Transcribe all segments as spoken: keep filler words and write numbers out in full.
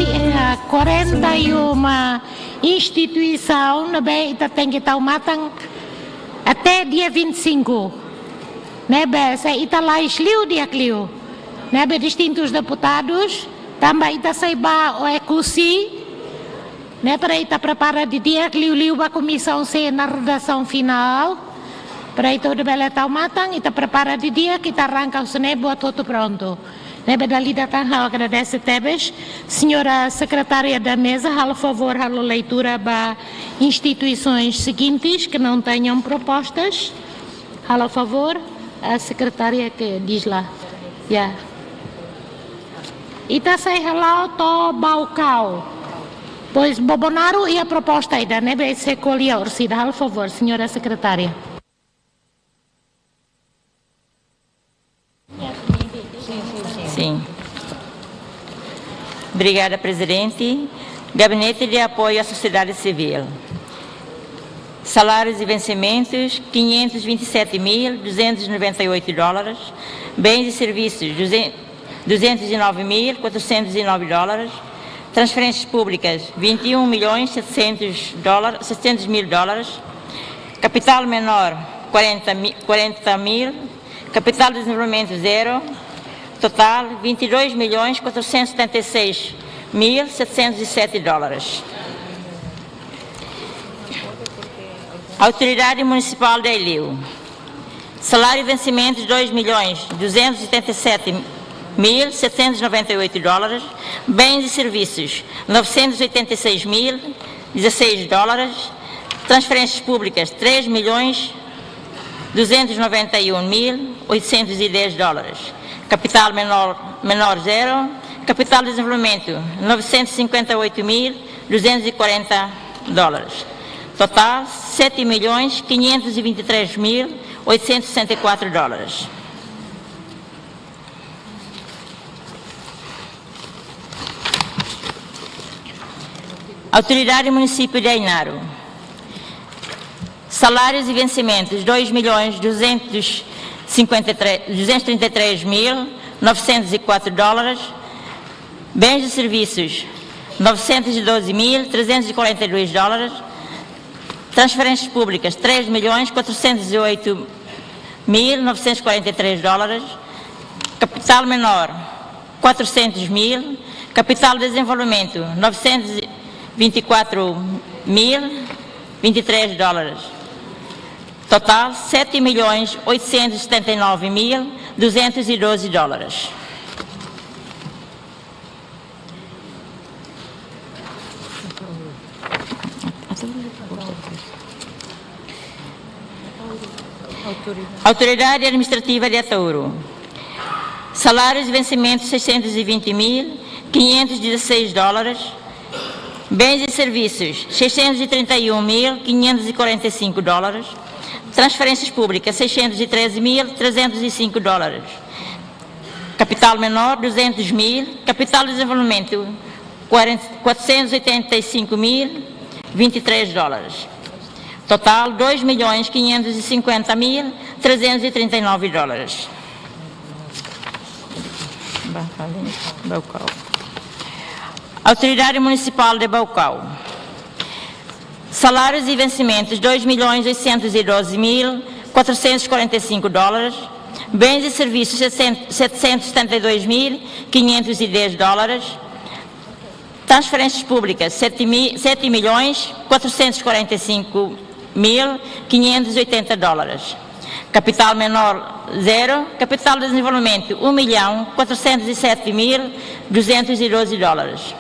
Eh, quarenta e uma instituisaun ne'ebé ita tenke tau matan até dia vinte e cinco. Ne'ebé se ita lais liu di'ak liu. Ne'ebé distintus deputadus, tanba ita sei ba Oekusi, ne'e para ita prepara didi'ak liu-liu ba komisaun C na redasaun finál. Para ita hotu bele tau matan, ita prepara didi'ak, ita arranka husi ne'e buat hotu prontu. Ne'ebé dala ida tan ha'u agradese tebes. Senhora Secretária da Mesa, halo favór, halo leitura ba instituições seguintes que não tenham propostas. Halo favór, a secretária que diz lá. Ya. Ita sei hala'o to'o Baucau. Pois Bobonaro iha proposta ida, ne'ebé sei ko'alia orsida. Halo favór, senhora secretária. Sim. Obrigada, Presidente. Gabinete de Apoio à Sociedade Civil. Salários e vencimentos, quinhentos e vinte e sete mil duzentos e noventa e oito dólares. Bens e serviços, duzentos, duzentos e nove mil quatrocentos e nove dólares. Transferências públicas, vinte e um milhões setecentos dólares, setecentos mil dólares. Capital menor, quarenta mi-, quarenta mil. Capital de desenvolvimento, zero. Total, vinte e dois milhões quatrocentos e setenta e seis mil setecentos e sete dólares. Autoridade Municipal de Aileu. Salário e vencimentos, dois milhões duzentos e setenta e sete mil setecentos e noventa e oito dólares. Bens e serviços, novecentos e oitenta e seis mil dezasseis dólares. Transferências públicas, três milhões duzentos e noventa e um mil oitocentos e dez dólares. Capital menor, menor, zero. Capital de desenvolvimento, novecentos e cinquenta e oito mil duzentos e quarenta dólares. Total, sete milhões quinhentos e vinte e três mil oitocentos e sessenta e quatro dólares. Autoridade Município de Ainaro. Salários e vencimentos, dois milhões duzentos e cinquenta e três, duzentos e trinta e três mil novecentos e quatro dólares. Bens e serviços, novecentos e doze mil trezentos e quarenta e dois dólares. Transferências públicas, três milhões quatrocentos e oito mil novecentos e quarenta e três dólares. Capital menor, quatrocentos mil. Capital de desenvolvimento, novecentos e vinte e quatro mil vinte e três dólares. Total, sete milhões oitocentos e setenta e nove mil duzentos e doze dólares. Autoridade Administrativa de Ataúro. Salários e vencimentos, seiscentos e vinte mil quinhentos e dezasseis dólares. Bens e serviços, seiscentos e trinta e um mil quinhentos e quarenta e cinco dólares. Transferências públicas, seiscentos e treze mil trezentos e cinco dólares. Capital menor, duzentos mil. Capital de desenvolvimento, quarenta, quatrocentos e oitenta e cinco mil vinte e três dólares. Total, dois milhões quinhentos e cinquenta mil trezentos e trinta e nove dólares. Baucau. Autoridade Municipal de Baucau. Salários e vencimentos, dois milhões oitocentos e doze mil quatrocentos e quarenta e cinco dólares. Bens e serviços, setecentos, setecentos e setenta e dois mil quinhentos e dez dólares. Transferências públicas, sete mi-, sete milhões quatrocentos e quarenta e cinco mil quinhentos e oitenta dólares. Capital menor, zero. Capital de desenvolvimento, um milhão quatrocentos e sete mil duzentos e doze dólares.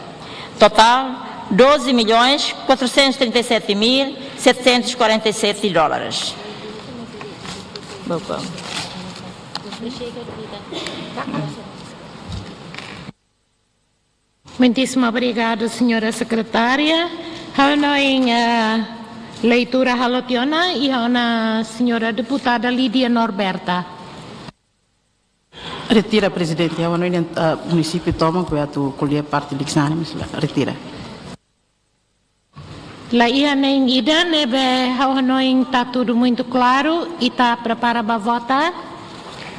Total, doze milhões quatrocentos e trinta e sete mil setecentos e quarenta e sete dólares. Baucau. Muitíssimo obrigado, senhora secretária. Ha'u hanoin, eh, leitura halo tiha ona, i ha'u hanoin senhora deputada Lídia Norberta. Retira, Presidente. Ha'u hanoin, eh, munisípiu tomak, atu ko'alia parte lisan ne'e, mas la, retira. La iha na'in ida, ne'ebé ha'u hanoin ita hatudu muito claro, ita prepara ba vota.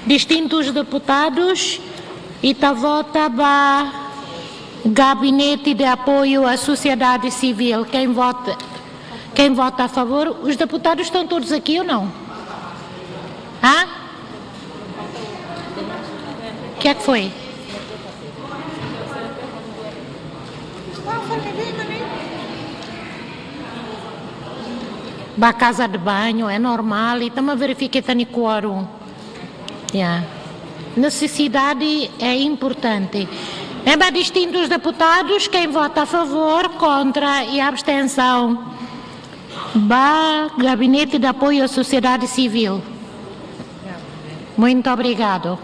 Distintus deputadus, ita vota ba Gabinete de Apoio à Sociedade Civil. Quem vota, quem vota a favor? Os deputados estão todos aqui ou não? Hã? O que é que foi? Ba casa de banho, é normal, e também verifique tani quórum. Yeah. Necessidade é importante. Ne'ebé distintos deputados, quem vota a favor, contra e abstenção. Ba Gabinete de Apoio à Sociedade Civil. Muito obrigado.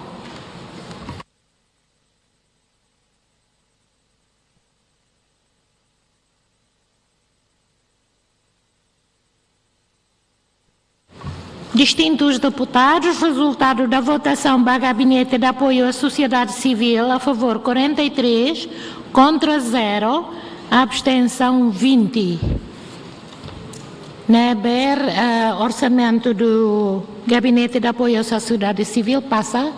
Distintos deputados, resultado da votação ba Gabinete de Apoio à Sociedade Civil, a favor quarenta e três, contra zero, abstenção vinte. Ne'ebé, eh, orçamento do Gabinete de Apoio à Sociedade Civil pasa.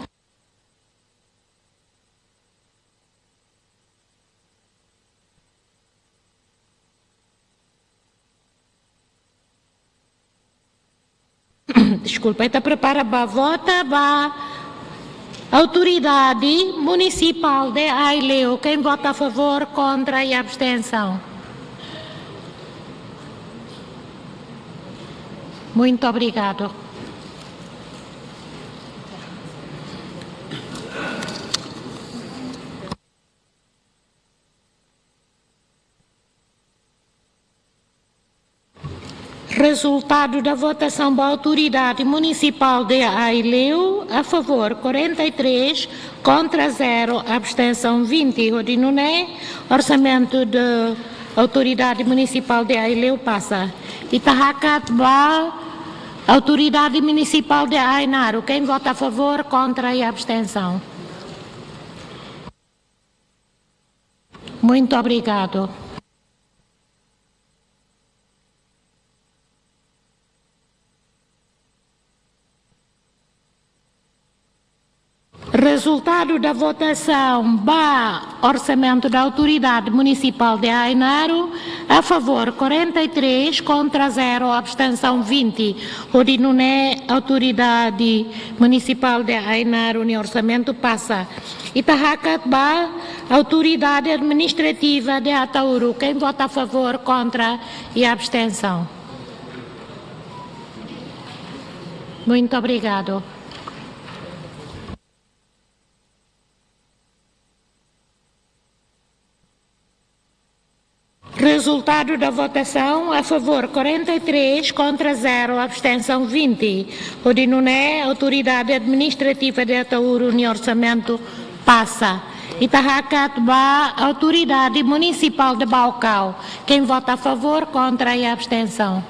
Deskulpa, ita prepara ba vota ba Autoridade Municipal de Aileu. Quem vota a favor, contra e abstenção. Muito obrigado. Resultado da votação ba Autoridade Municipal de Aileu, a favor quarenta e três, contra zero, abstenção vinte. Hodi nune'e, orçamento da Autoridade Municipal de Aileu pasa. Ita hakat ba Autoridade Municipal de Ainaro. Quem vota a favor, contra e abstenção. Muito obrigado. Resultado da votação ba Orçamento da Autoridade Municipal de Ainaro, a favor quarenta e três, contra zero, abstenção vinte. Hodi nune'e Autoridade Municipal de Ainaro nia orçamento pasa. Ita hakat ba Autoridade Administrativa de Ataúro. Quem vota a favor, contra e abstenção. Muito obrigado. Resultado da votação, a favor quarenta e três, contra zero, abstenção vinte. Hodi nune'e Autoridade Administrativa de Ataúro nia orçamento pasa. Ita hakat ba Autoridade Municipal de Baucau. Quem vota a favor, contra e abstenção.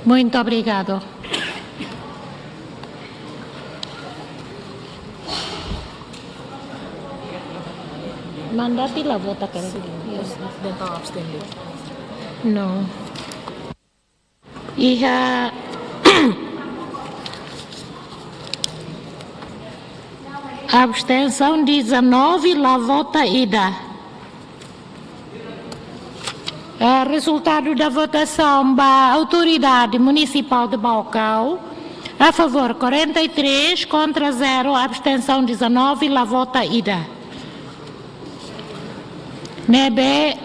Muito obrigado. Mandati la vota kali. Yes, dan tau abstain. No. Iha abstensaun dezanove, la vota ida. Ah, resultado da votação ba Autoridade Municipal de Baucau, a favor quarenta e três, contra zero, abstenção dezanove, la vota ida. Ne'ebé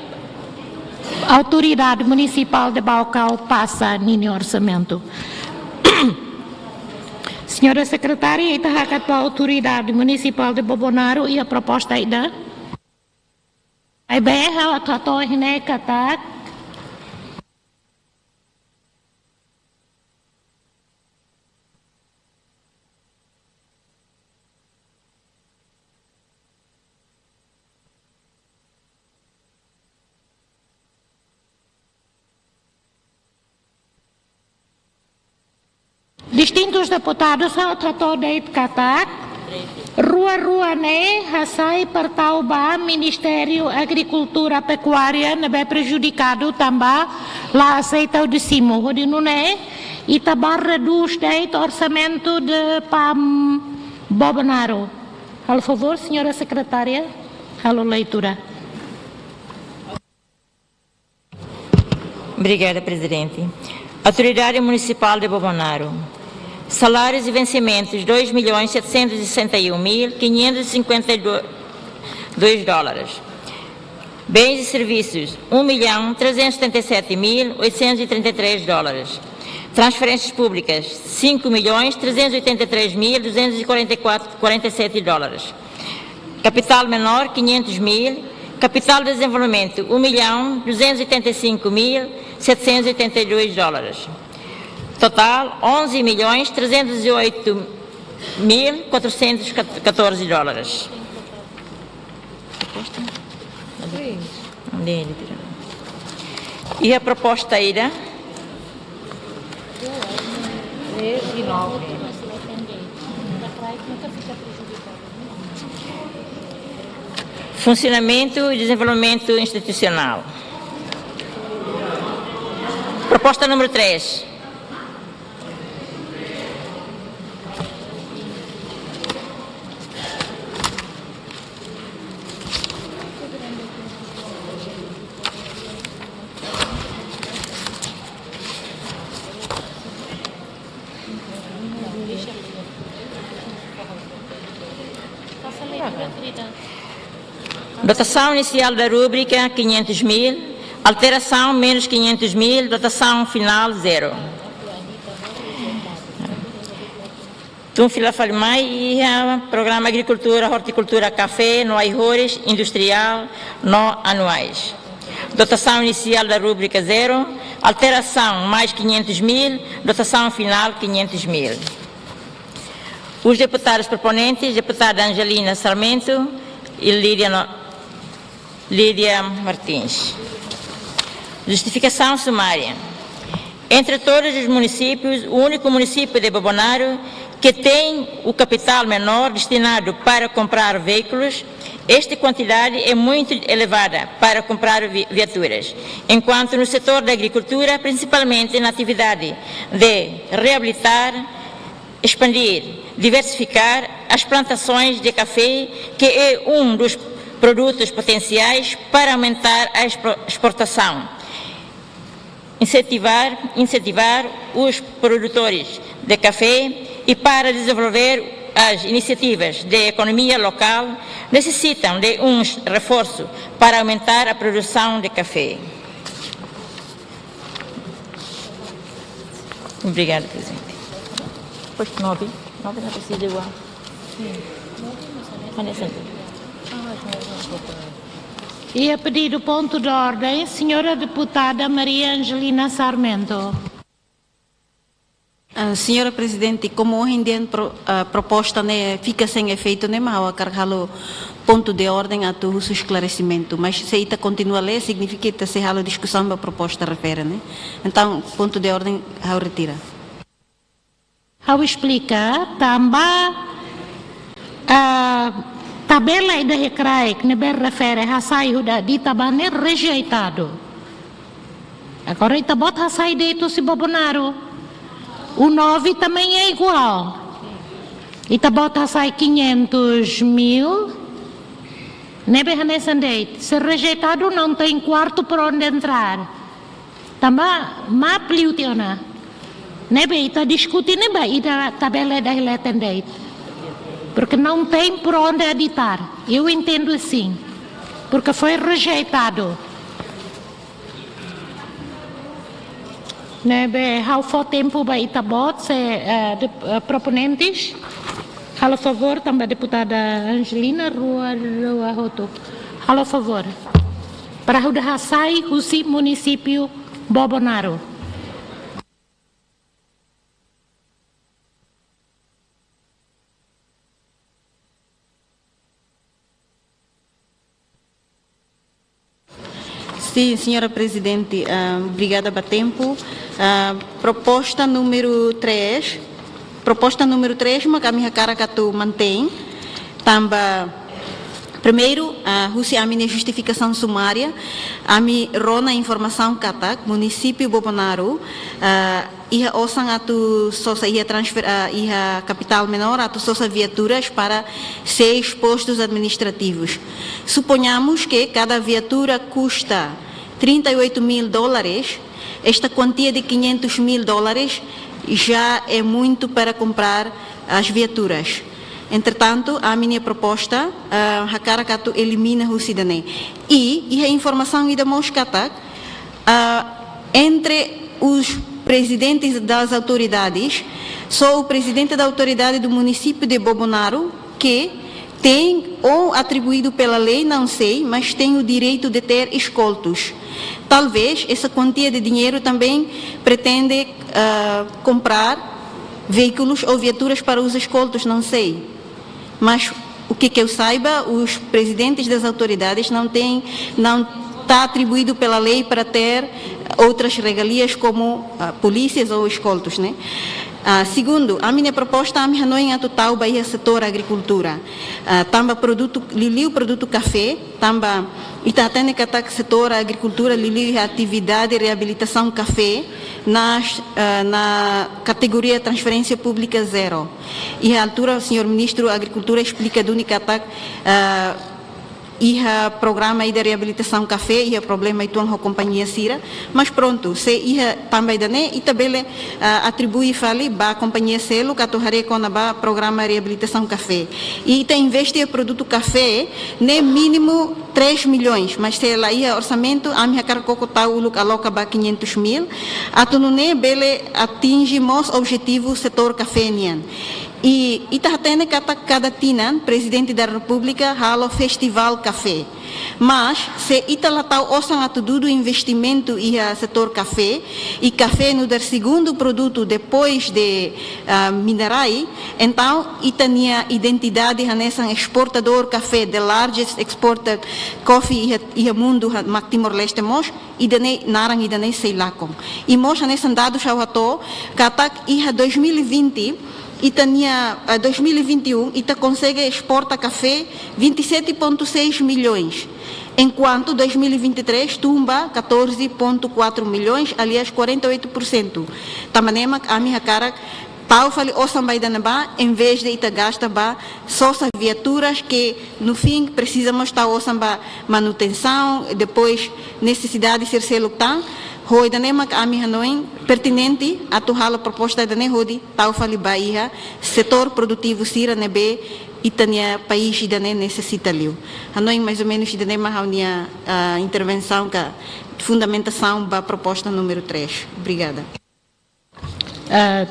Autoridade Municipal de Baucau pasa ninia orçamento. Senhora Secretária, ita hakat ba Autoridade Municipal de Bobonaro iha proposta ida? Ai be, ha'u atu hato'o iha ne'e katak. Distintus deputadus, ha'u atu hato'o de'it katak rua-rua ne'e hasai para tau ba Ministériu Agrikultura Pekuária ne'ebé prejudikadu tanba la aseita hodi simu. Hodi nune'e ita bá redús de'it orsamentu de PAM Bobonaro. Halo favór, senhora secretária, halo leitura. Obrigada, Presidente. Autoridade Municipal de Bobonaro. Salários e vencimentos, dois milhões setecentos e sessenta e um mil quinhentos e cinquenta e dois dólares. Bens e serviços, um milhão trezentos e setenta e sete mil oitocentos e trinta e três dólares. Transferências públicas, cinco milhões trezentos e oitenta e três mil duzentos e quarenta e quatro, quarenta e sete dólares. Capital menor, quinhentos mil. Capital de desenvolvimento, um milhão duzentos e oitenta e cinco mil setecentos e oitenta e dois dólares. Total, onze milhões trezentos e oito mil quatrocentos e catorze dólares. E a proposta ida? Funcionamento e desenvolvimento institucional. Proposta número três. Dotação inicial da rúbrica, quinhentos mil. Alteração, menos quinhentos mil. Dotação final, zero. Tun fila fali mai iha programa agrikultura, ortikultura, kafé, no ai-horis industriál, no anuais. Dotação inicial da rúbrica zero, alteração mais quinhentos mil, dotação final quinhentos mil. Os deputados proponentes, deputada Angelina Sarmento e Lídia No-, Lídia Martins. Justificação sumária. Entre todos os municípios, o único município de Bobonaro que tem o capital menor destinado para comprar veículos, esta quantidade é muito elevada para comprar vi-, viaturas, enquanto no setor da agricultura, principalmente na atividade de reabilitar, expandir, diversificar as plantações de café, que é um dos produtos potenciais para aumentar a explo-, exportação. Incentivar, incentivar os produtores de café e para desenvolver as iniciativas de economia local necessitam de um reforço para aumentar a produção de café. Obrigada, Presidente. Pois nove, nove não precisa igual. Vanessa. E a pedido ponto de ordem, senhora deputada Maria Angelina Sarmento. Ah, senhora Presidente, como hoje em dia pro-, ah, proposta ne'e fika sein efeitu ne'e, mas ha'u hakarak halo pontu de orden atu husu esklaresimentu. Mas se ita kontinua lee, signifika ita sei halo diskusaun ba proposta refere ne'e. Entaun, pontu de orden ha'u retira. Ha'u esplika, tanba, ah, tabela ida iha kraik ne'ebé refere hasai husi Dita ba ne'e rejeitadu. Agora Ita-Boot hasai de'it husi Bobonaro. O nove também é igual. Ita-Boot hasai quinhentos mil. Ne'ebé hanesan de'it. Se rejeitado, não tem quarto por onde entrar. Tanba MAP liu tiha ona. Ne'ebé ita diskute ne'e ba ida tabela ida iha leten de'it. Porque não tem por onde aditar. Eu entendo assim. Porque foi rejeitado. Ne'ebé ha'u fó tempu ba Ita-Boot se, eh, de, eh, proponentes. Halo favór, tanba deputada Angelina, rua, rua hotu. Halo favór. Para hodi hasai husi munisípiu Bobonaro. Sim, senhora Presidente, ah, obrigada ba tempu. Ah, proposta número três. Proposta número três, mak ami hakarak atu mantein. Tanba Primeiru, ah, husi ami-nia justifikasaun sumária, ami rona informasaun katak munisípiu Bobonaro, ah, iha osan atu sosa iha transfer-, ah, iha kapitál menór atu sosa viaturas para seis postos administrativos. Suponhamos que cada viatura custa trinta e oito mil dólares, esta quantia de quinhentos mil dólares já é muito para comprar as viaturas. Entretanto, ami-nia proposta, ah, hakarak atu elimina husi ida-ne'e. I, iha informasaun ida mós katak, ah, entre os presidentes das autoridades, só o presidente da autoridade do município de Bobonaro que tem, ou atribuído pela lei, não sei, mas tem o direito de ter escoltos. Talvez essa quantia de dinheiro também pretende, ah, comprar veículos ou viaturas para os escoltos, não sei. Mas o que que eu saiba, os presidentes das autoridades não têm, não está atribuído pela lei para ter outras regalias como, ah, polícias ou escoltos, né? Ah, segundu, ami-nia proposta, ami hanoin atu tau ba iha setór agrikultura. Ah, tanba produtu, liuliu produtu kafé, tanba ita hatene katak setór agrikultura liuliu iha atividade reabilitasaun kafé nas, ah, na kategoria transferénsia públika zero. Iha altura, señór Ministru Agrikultura esplika duni katak, ah, iha programa ida reabilitasaun kafé, iha problema uitoan ho kompañia sira. Mas prontu, se iha tanba ida-ne'e, ita bele, ah, atribui fali ba kompañia seluk atu haree kona-ba programa reabilitasaun kafé. I ita investe iha produtu kafé ne'e mínimu três milhões, mas se la iha orsamentu, ami hakarak koko tau uluk aloka ba quinhentos mil, atu nune'e bele atinje mós objetivu setór kafé nian. I ita hatene katak kada tinan Prezidente da Repúblika halo festivál kafé. Mas, se ita la tau osan atu dudu investimentu iha setór kafé, i kafé nu'udar segundu produtu depois de, ah, minerai, entaun ita-nia identidade hanesan esportadór kafé, the largest exporter coffee iha, iha mundu, ha-, mak Timor-Leste mós, ida-ne'e, naran ida-ne'e sei lakon. I mós hanesan dadus ha'u hato'o katak iha dois mil e vinte, ita-nia, eh, dois mil e vinte e um, ita konsege esporta kafé vinte e sete ponto seis milhões, enkuantu dois mil e vinte e três tun ba catorze ponto quatro milhões, aliás, quarenta e oito por cento. Tanba ne'e mak ami hakarak tau fali osan ba ida-ne'ebá, em vez de ita gasta ba sosa viaturas que, no fim, presiza mós tau osan ba manutensaun, depois nesesidade sira seluk tan. Ho ida-ne'e mak ami hanoin pertinente atu halo proposta ida-ne'e hodi tau fali ba iha setór produtivu sira ne'ebé ita-nia país ida-ne'e nesesita liu. Hanoin mais ou menos ida-ne'e mak ha'u-nia, ah, intervensaun ka fundamentasaun ba proposta númeru três. Obrigada. Ah,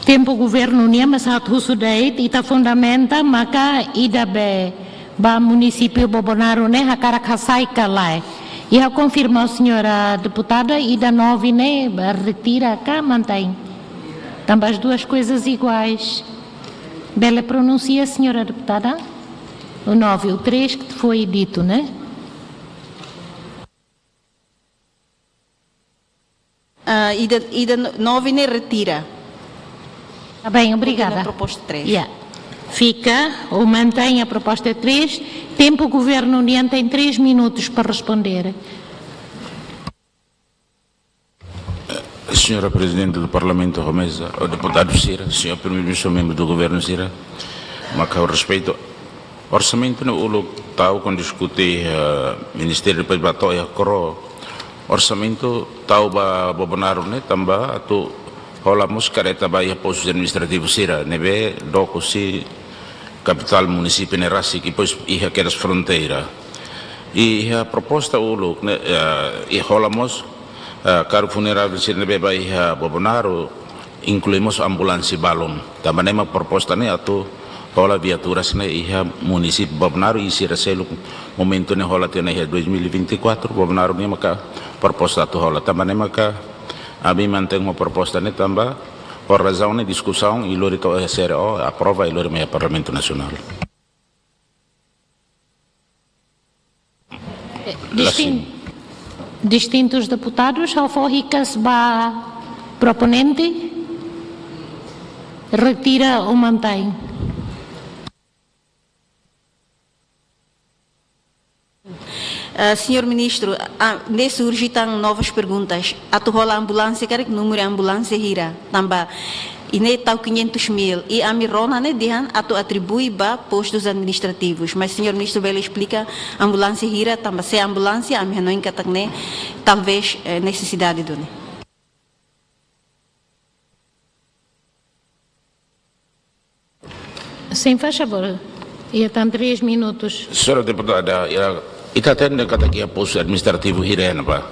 tempu governu nian, mas atu husu de'it, ita fundamenta maka ida be ba munisípiu Bobonaro ne'e hakarak hasai ka lae. Iha konfirma, señora deputada, ida nove ne'e retira ka mantein? Tanba as duas coisas iguais. Bele pronunsia, señora deputada? O nove, o três que foi dito, né? Ah, ida, ida nove ne'e retira. Tá bem, obrigada. Continua proposta três. Yeah. Fica ou mantém a proposta três. Tempu governu nian, tem três minutos para responder. Señora Prezidente do Parlamentu, ho meza, ho deputadu sira, señór Primeiru-Ministru, membru do governu sira, mak ha'u respeita. Orsamentu ne'e uluk tau kuandu diskute, eh, ministériu, depois ba to'o iha KRO. Orsamentu tau ba Bobonaro ne'e tanba atu hola mós kareta ba iha postus administrativu sira ne'ebé dook husi kapitál munisípiu ne'e rasik, depois iha kedas fronteira. I iha proposta uluk ne'e, eh, i hola mós, eh, karru vulnerável sira ne'ebé ba iha Bobonaro, inklui mós ambulánsia balun. Tanba ne'e mak proposta ne'e atu hola viaturas ne'e iha munisípiu Bobonaro i sira seluk momentu ne'e hola tiha ona iha dois mil e vinte e quatro, Bobonaro nian maka proposta atu hola. Tanba ne'e maka ami mantein ho proposta ne'e tanba ho razaun ne'e diskusaun i lori to'o iha C R O, aprova i lori mai iha Parlamentu Nasionál. Distin-, distintus deputadus, ha'u fó hikas ba proponente, retira ou mantém? Ah, Señór Ministru, ah, ne'e surje tan novas perguntas. Atu hola ambulánsia karik númeru ambulánsia hira, tanba ida-ne'e tau quinhentos mil, i ami rona ne'e dehan atu atribui ba postus administrativus. Mas Señór Ministru bele esplika ambulánsia hira, tanba se ambulánsia, ami hanoin katak ne'e talvés, eh, nesesidade duni. Sim, faz favor. Iha tan três minutos. Señora Deputada, ya, ita hatene katak iha postu administrativu hira ne'ebá.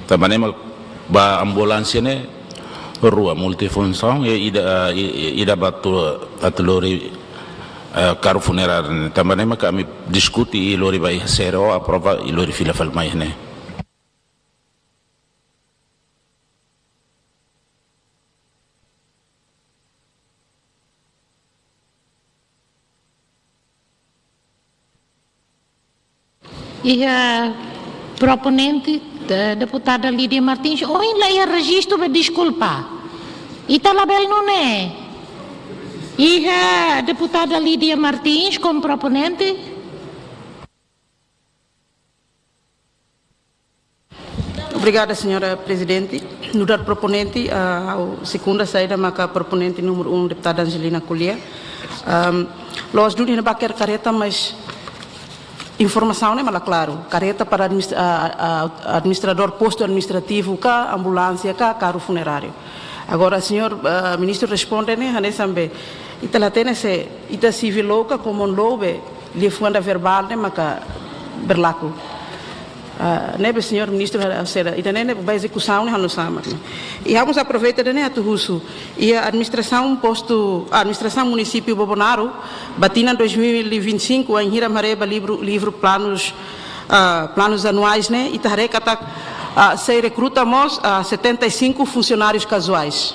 Tanba ne'e mak ba ambulánsia ne'e rua, multifunsaun, i ida, i, i, ida ba atu, atu lori, eh, karru funeráriu ne'e. Tanba ne'e mak ami diskute i lori ba iha sero, aprova i lori fila fali mai ne'e. Iha proponente, de-, deputada Lídia Martins, ohin la iha rejistu, be deskulpa. Ita labele nune'e. Iha deputada Lídia Martins komu proponente. Obrigada, Señora Prezidente. Nu'udar proponente, ah, ha'u sekunda saida maka proponente númeru um, deputada Angelina Collier. Ahm, loos duni ne'e ba kar-, karreta, mas informasaun ne'e mak la klaru. Karreta para administ-, ah, ah, administradór postu administrativu ka, ambulánsia ka, karru funeráriu. Agora, Señór, ah, Ministru responde ne'e, hanesan be, ita la hatene se, ita civil law ka common law be, liafuan ida verbál ne'e maka berlaku. Ah, ne'ebé Señór Ministru, ah, sera, ida-ne'e ne'e ba ezekusaun ne'e halo nu'usá mak ne'e. I ha'u mós aproveita ida-ne'e atu husu. Iha administrasaun postu, administrasaun munisípiu Bobonaro, ba tinan dois mil e vinte e cinco, wainhira mak haree ba livru, livru planus, ah, planus anuais ne'e, ita haree katak, ah, sei rekruta mós, ah, setenta e cinco funcionários casuais.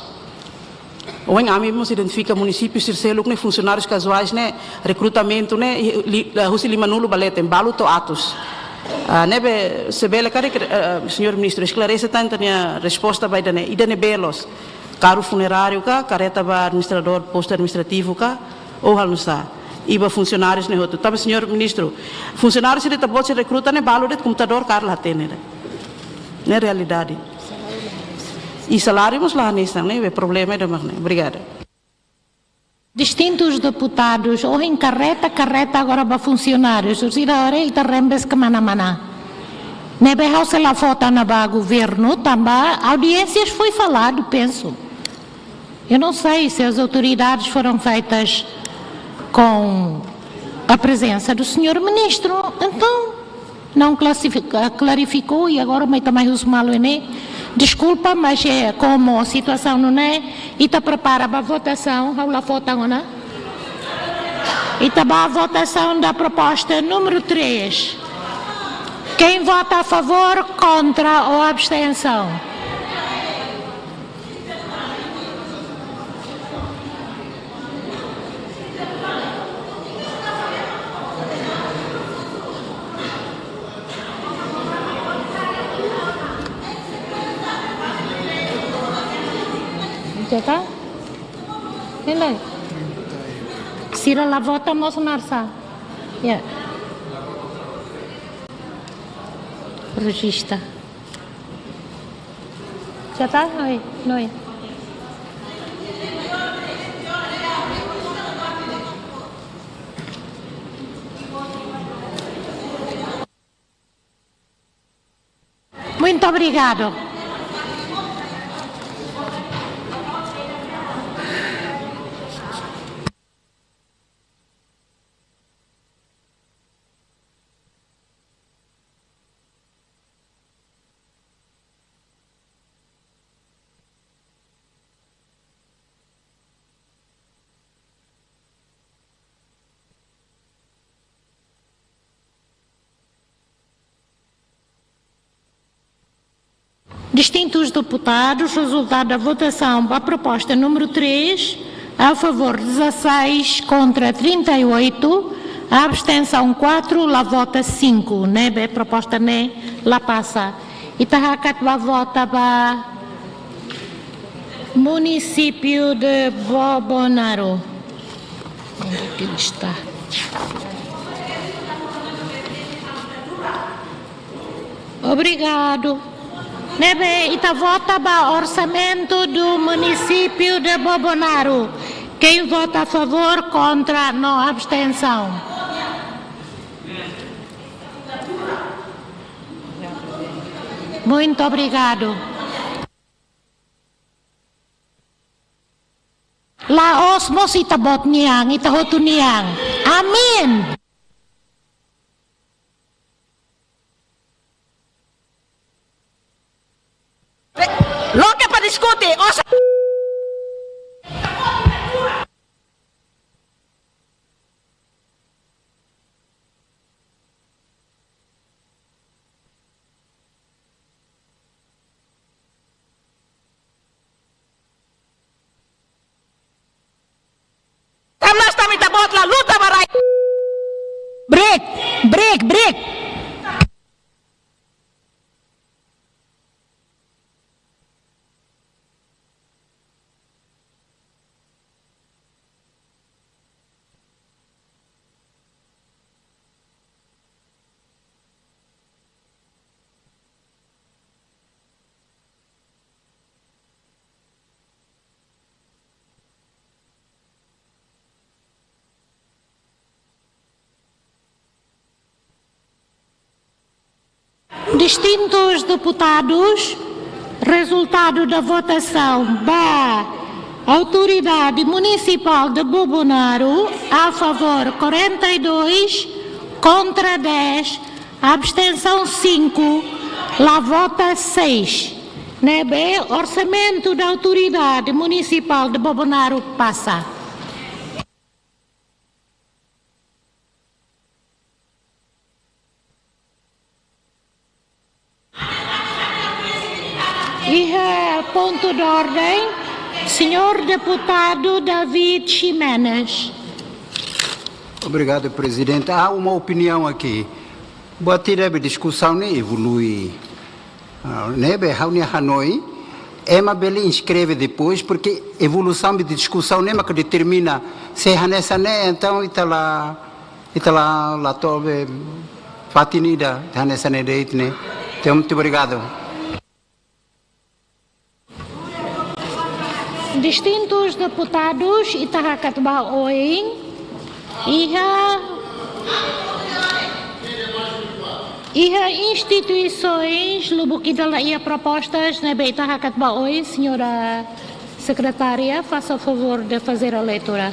Ohin ami mós identifika munisípiu sira seluk ne'e funsionárius kazuais ne'e rekrutamentu ne'e i li-, la husi limanulu ba leten, balu to'o atus. Ah, ne'ebé se bele karik, eh, Señór Ministru, esklarese tan ita-nia resposta ba ida-ne'e, ida-ne'ebé loos. Karru funeráriu ka, karreta ba administradór postu administrativu ka, ou halo nu'usá. I ba funsionárius ne'e hotu. Tanba Señór Ministru, funsionárius sira ita-boot sei rekruta ne'e balu de'it, komputadór karik la hatene de'it. Ne'e realidade. I saláriu mós la hanesan, ne'ebé problema ida mak ne'e. Obrigada. Distintus deputadus, ohin karreta, karreta agora ba funsionárius. Orsida ore ita rembes kemana-mana. Ne'ebé ha'u sei la vota ona ba governu, tanba audiências foi falado, penso. Eu não sei se as autoridades foram feitas com a presença do senhor ministro, então não classifica-, clarificou e agora mai também os maluene. Desculpa, mas é como a situação não é. Ita prepara ba votasaun, ha'u la vota ona. Ita ba votasaun da proposta número três. Quem vota a favor, contra ou abstenção? Ita ka? Entende? Sira la vota mós narsa. Ya. Rejista. Já tá? Oi, oi. Muito obrigado. Distintos deputados, resultado da votação ba proposta número três, a favor dezasseis, contra trinta e oito, abstenção quatro, la vota cinco, ne'ebé proposta ne'e la pasa. Ita hakat ba vota ba munisípiu de Bobonaro. Onde é que ele está? Obrigadu. Ne'ebé ita vota ba orsamentu do munisípiu de Bobonaro. Quem vota a favor, kontra, no abstensaun. Muito obrigado. La'ós mós ita-boot nian, ita hotu nian. Amin. Loke para diskute, osa. Hamnasa ami ita-boot la luta ba rai. Break, break, break. Distintos deputados, resultado da votação ba Autoridade Municipal de Bobonaro, a favor quarenta e dois, contra dez, abstenção cinco, la vota seis. Ne'ebé orsamentu da Autoridade Municipal de Bobonaro pasa. Iha pontu de ordem, senhor deputado David Ximenes. Obrigado, Presidente. Há uma opinião aqui. Buat ida be diskusaun ne'e evolui. Ah, ne'ebé ha'u-nia hanoin, ema bele inskreve depois, porque evolusaun de diskusaun ne'e mak determina se hanesan ne'e, entaun ita la, ita la, la tobe fatin ida, hanesan ne'e de'it ne'e. Entaun, muito obrigado. Distintos deputados, ita hakat ba oin, iha, iha instituições, lubuk ida la iha propostas, ne'ebé ita hakat ba oin, senhora secretária, faça o favor de fazer a leitura.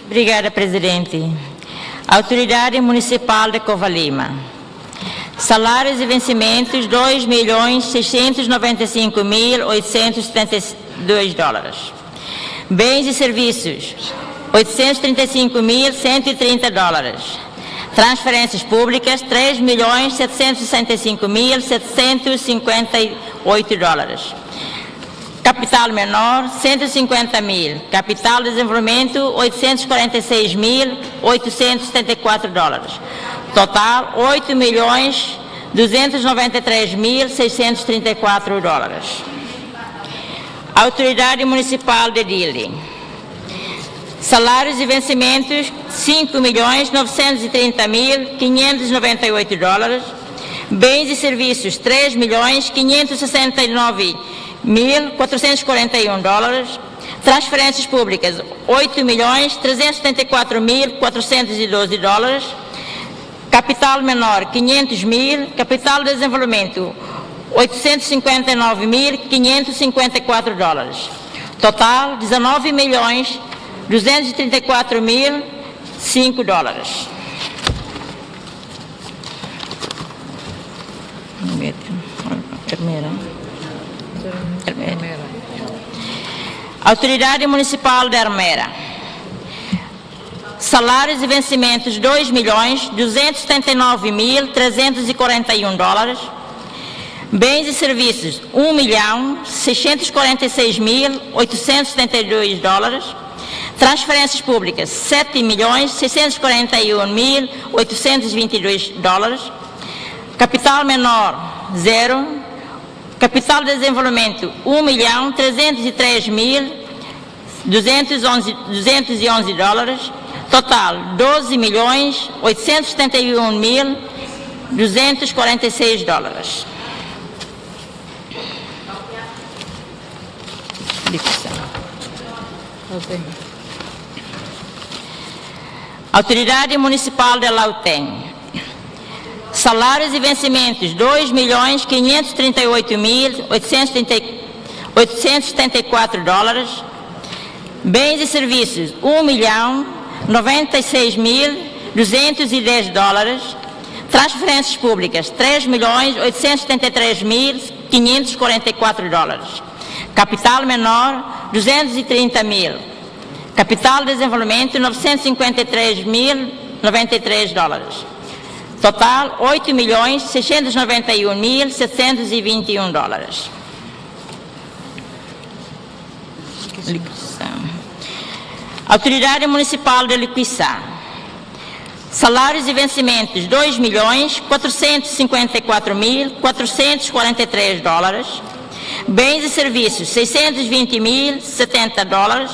Obrigada, Presidente. Autoridade Municipal de Covalima. Salários e vencimentos, dois milhões seiscentos noventa e cinco mil oitocentos setenta e dois dólares. Bens e serviços, oitocentos trinta e cinco mil cento e trinta dólares. Transferências públicas, três milhões setecentos sessenta e cinco mil setecentos cinquenta e oito dólares. Capital menor, cento e cinquenta mil. Capital de desenvolvimento, oitocentos quarenta e seis mil oitocentos setenta e quatro dólares. Total, oito milhões duzentos noventa e três mil seiscentos trinta e quatro dólares. Autoridade Municipal de Dili. Salários e vencimentos, cinco milhões novecentos e trinta mil quinhentos noventa e oito dólares. Bens e serviços, três milhões quinhentos sessenta e nove mil quatrocentos quarenta e um dólares. Transferências públicas, oito milhões trezentos setenta e quatro mil quatrocentos e doze dólares. Capital menor, quinhentos mil. Capital de desenvolvimento, oitocentos e cinquenta e nove mil quinhentos e cinquenta e quatro dólares. Total, dezanove milhões duzentos e trinta e quatro mil cinco dólares. Primeira. Primeira. Autoridade Municipal de Ermera. Salários e vencimentos, dois milhões duzentos e setenta e nove mil trezentos e quarenta e um dólares. Bens e serviços, um milhão seiscentos quarenta e seis mil oitocentos setenta e dois dólares. Transferências públicas, sete milhões seiscentos quarenta e um mil oitocentos vinte e dois dólares. Capital menor, zero. Capital de desenvolvimento, um milhão trezentos e três mil duzentos e onze, duzentos e onze dólares. Total, doze milhões oitocentos setenta e um mil duzentos e quarenta e seis dólares. Autoridade Municipal de Lautém. Salários e vencimentos, dois milhões quinhentos e trinta e oito mil oitocentos e trinta, oitocentos e setenta e quatro dólares. Bens e serviços, um milhão noventa e seis mil duzentos e dez dólares. Transferências públicas, três milhões oitocentos e setenta e três mil quinhentos e quarenta e quatro dólares. Capital menor, duzentos e trinta mil. Capital de desenvolvimento, novecentos e cinquenta e três mil noventa e três dólares. Total, oito milhões seiscentos e noventa e um mil setecentos e vinte e um dólares. Liquidação. Autoridade Municipal de Liquiçá. Salários e vencimentos, dois milhões quatrocentos e cinquenta e quatro mil quatrocentos e quarenta e três dólares. Bens e serviços, seiscentos e vinte mil setenta dólares.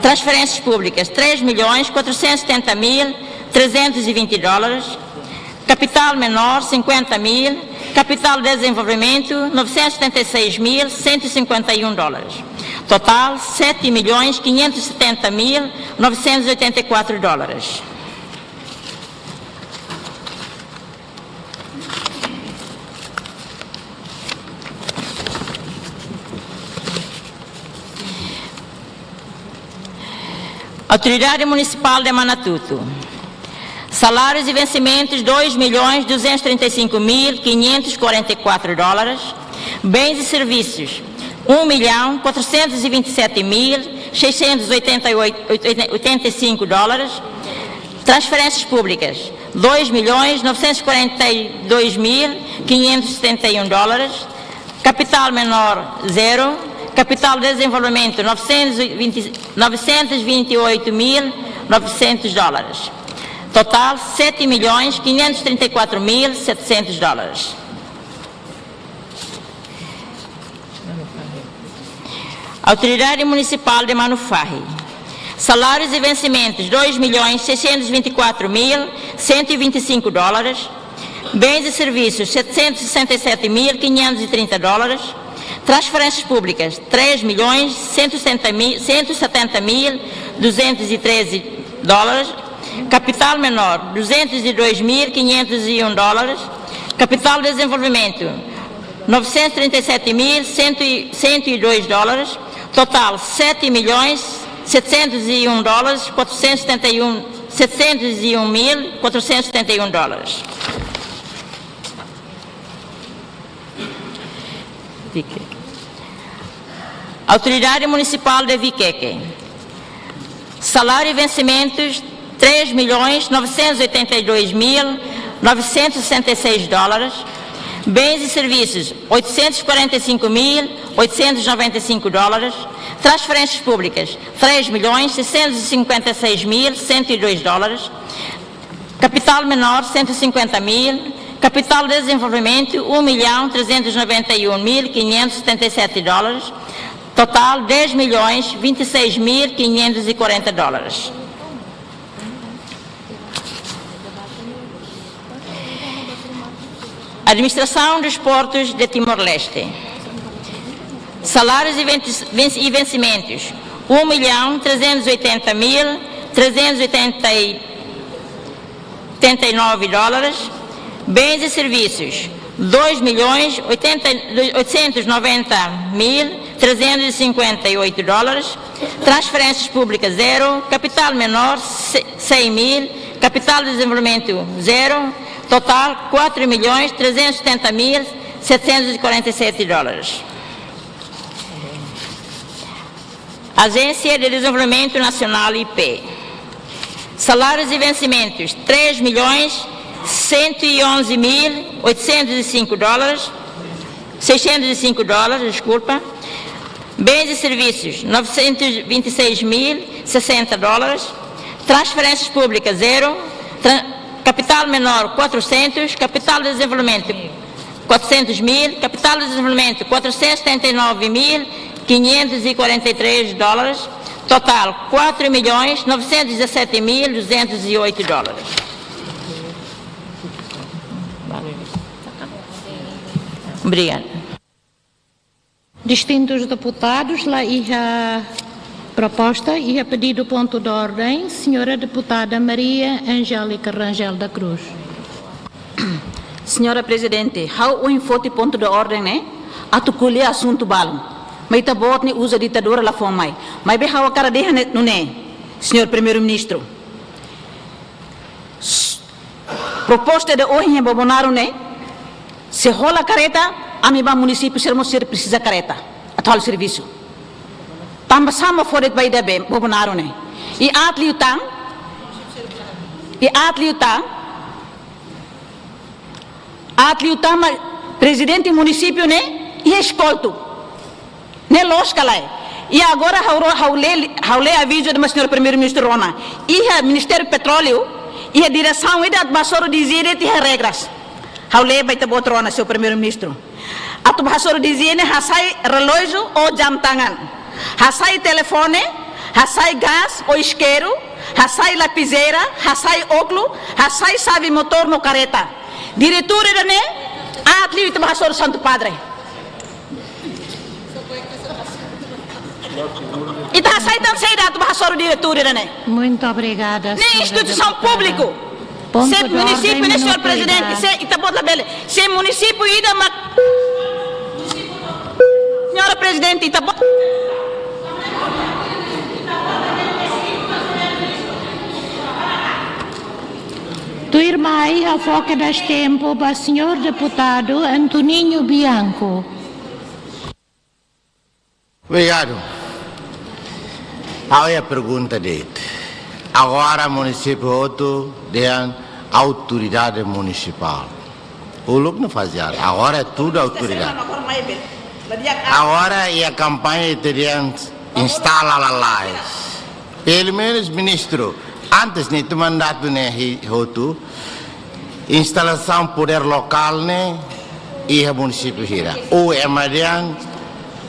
Transferências públicas, três milhões quatrocentos e setenta mil trezentos e vinte dólares. Capital menor, cinquenta mil. Capital de desenvolvimento, novecentos e setenta e seis mil cento e cinquenta e um dólares. Total, sete milhões quinhentos e setenta mil novecentos e oitenta e quatro dólares. Autoridade Municipal de Manatuto. Salários e vencimentos, dois milhões duzentos e trinta e cinco mil quinhentos e quarenta e quatro dólares. Bens e serviços, um milhão quatrocentos e vinte e sete mil seiscentos e oitenta e oito, oitenta e cinco dólares. Transferências públicas, dois milhões novecentos e quarenta e dois mil quinhentos e setenta e um dólares. Capital menor, zero. Capital de desenvolvimento, novecentos e vinte, novecentos e vinte e oito mil novecentos dólares. Total, sete milhões quinhentos e trinta e quatro mil setecentos dólares. Autoridade Municipal de Manufahi. Salários e vencimentos, dois milhões seiscentos e vinte e quatro mil cento e vinte e cinco dólares. Bens e serviços, setecentos e sessenta e sete mil quinhentos e trinta dólares. Transferências públicas, três milhões cento e setenta mil, cento e setenta mil duzentos e treze dólares. Capital menor, duzentos e dois mil quinhentos e um dólares. Capital de desenvolvimento, novecentos e trinta e sete mil cento e dois dólares. Total, sete milhões setecentos e um dólares, quatrocentos e setenta e um, setecentos e um mil quatrocentos e setenta e um dólares. Viqueque. Autoridade Municipal de Viqueque. Salário e vencimentos, três milhões novecentos e oitenta e dois mil novecentos e sessenta e seis dólares. Bens e serviços, oitocentos e quarenta e cinco mil oitocentos e noventa e cinco dólares. Transferências públicas, três milhões seiscentos e cinquenta e seis mil cento e dois dólares. Capital menor, cento e cinquenta mil. Capital de desenvolvimento, um milhão trezentos e noventa e um mil quinhentos e setenta e sete dólares. Total, dez milhões vinte e seis mil quinhentos e quarenta dólares. Administração dos Portos de Timor-Leste. Salários e venci-, venci-, e vencimentos, um milhão trezentos e oitenta mil trezentos e oitenta e oitenta e nove dólares. Bens e serviços, dois milhões oitocentos e noventa mil trezentos e cinquenta e oito dólares. Transferências públicas, zero. Capital menor, se-, cem mil. Capital de desenvolvimento, zero. Total, quatro milhões trezentos e setenta mil setecentos e quarenta e sete dólares. Agência de Desenvolvimento Nacional, I P. Salários e vencimentos, três milhões cento e onze mil oitocentos e cinco dólares, seiscentos e cinco dólares, desculpa. Bens e serviços, novecentos e vinte e seis mil sessenta dólares. Transferências públicas, zero. Tran-, capital menor, quatrocentos. Capital de desenvolvimento, quatrocentos mil. Capital de desenvolvimento, quatrocentos e setenta e nove mil quinhentos e quarenta e três dólares. Total, quatro milhões novecentos e dezassete mil duzentos e oito dólares. Obrigada. Distintus deputadus, la iha proposta, iha pedidu pontu de orden, señora deputada Maria Angélica Rangel da Cruz. Señora Prezidente, ha'u ohin foti pontu de orden ne'e atu ko'alia asuntu balun. Maibé ita-boot ne'e uza ditadura la fó mai. Maibé ha'u hakarak dehan nune'e, señór Primeiru-Ministru. Proposta ida ohin iha Bobonaro ne'e, se hola kareta, ami ba munisípiu sira mós sira presiza kareta atu halo servisu. Tanba sá mak fó de'it ba ida be Bobonaro ne'e? I aat liután, i aat liután, aat liután mak prezidente munisípiu ne'e iha eskoltu. Ne'e loos ka lae? I agora ha'u ro-, ha'u lee, ha'u lee avizu ida mak señór Primeiru-Ministru rona. Iha Ministériu Petróleu, iha diresaun ida atu bá hasoru dezia de'it iha regras. Ha'u lee ba ita-boot rona, señór Primeiru-Ministru. Atu bá hasoru dezia ne'e hasai relójiu ou jam tangan. Hasai telefone, hasai gás ou iskeru, hasai lapizeira, hasai ókulu, hasai xave motór no kareta. Diretór ida-ne'e, aat liu ita bá hasoru Santu Padre. Ita hasai tan saida atu bá hasoru diretór ida-ne'e? Muito obrigada, ne'e señora instituisaun deputada. Públiku. Ponto de orden, minutu obrigada. Se munisípiu ne'e, señór Prezidente, se ita-boot labele. Se munisípiu ida mak, señora Prezidente, ita-boot. Tuirmai ha'u fó kedas tempu ba señór deputadu Antoninho Bianco. Obrigadu. Ha'u iha pergunta de'it. Agora munisípiu hotu dehan autoridade munisipál. Uluk ne'e fazia. Agora é tudo autoridade. Agora iha kampaña ita dehan instala lalais. Pelumenus ministru, antes ne'e ita mandatu ne'e hi-, hotu, instalasaun podér lokál ne'e iha munisípiu hira. Ou ema dehan,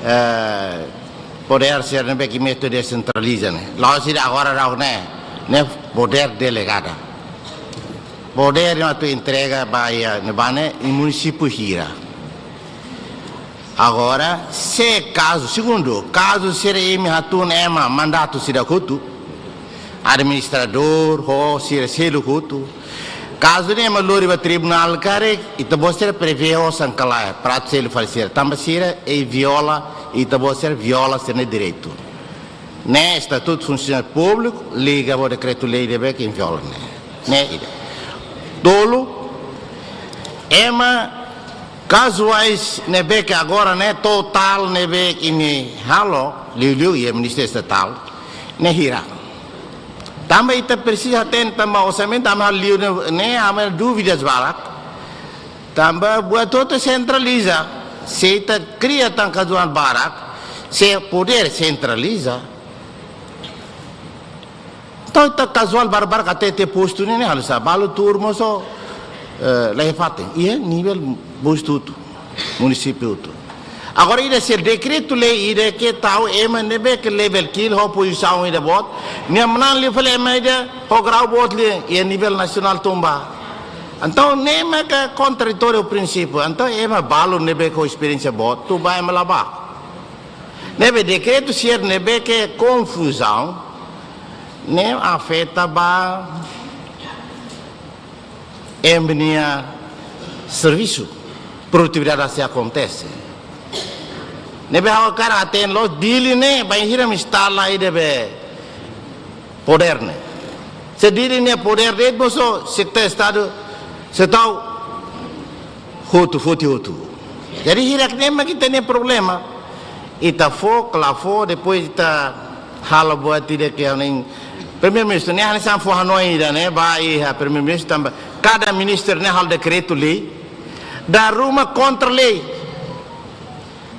eh, podér sira ne'ebé ke métodu desentraliza ne'e. La'ós ida agora daudaun ne'e, ne'e podér delegada. Podér ne'e atu entrega ba iha ne'ebá ne'e iha munisípiu hira. Agora, se kazu, segundu, kazu sira imi hatún ema mandatu sira hotu, administradór, ho sira seluk hotu, kazu ne'e ema lori ba tribunál karik, ita-boot sira prevee osan ka lae, para atu selu fali sira, tanba sira, e viola, ita-boot sira viola sira-nia direitu. Ne'e Estatutu Funsionáriu Públiku, liga ba dekretu-lei ne'ebé ke viola ne'e. Ne'e ida. Tolu, ema kazuais ne'ebé ke agora ne'e totál ne'ebé ke imi halo, liuliu iha Ministériu Estatál, ne'e hira. Tanba ita presiza hatene tanba orsamentu, tanba liu ne'e, ne'e ami dúvidas barak. Tanba buat hotu sentraliza, se ita kria tan kazual barak, se podér sentraliza. Entaun ita kazual barbarak até iha postu ne'e, ne'e halo sá, balu tuur mós, eh, la iha fatin, iha nivel postu hotu, munisípiu hotu. Agora ida se dekretu-lei ida ke tau ema ne'ebé ke level ki'il ho pozisaun ida boot, nia manán liu fali ema ida ho grau boot liu iha nivel nasionál tun ba. Entaun ne'e maka kontraditóriu prinsípiu. Entaun ema balu ne'ebé ho esperiénsia boot, tun ba ema la bá. Ne'ebé dekretu sira ne'ebé ke konfuzaun, ne'e afeta ba ema nia servisu, produtividade sei akontese. Ne'ebé ha'u hakarak hatene loos, Dili ne'e bainhira mak instala ida be podér ne'e. Se Dili ne'e podér de'it mós, Sekretáriu Estadu, sei tau hotu, foti hotu. Jadi hirak-ne'e mak ita-nia problema. Ita fó, ka la fó, depois ita halo buat ida ke ha'u hanoin. Primeiru-Ministru, ne'e hanesan fó hanoin ida ne'e, ba iha Primeiru-Ministru tanba kada ministru ne'e halo dekretu-lei, dala ruma kontra lei.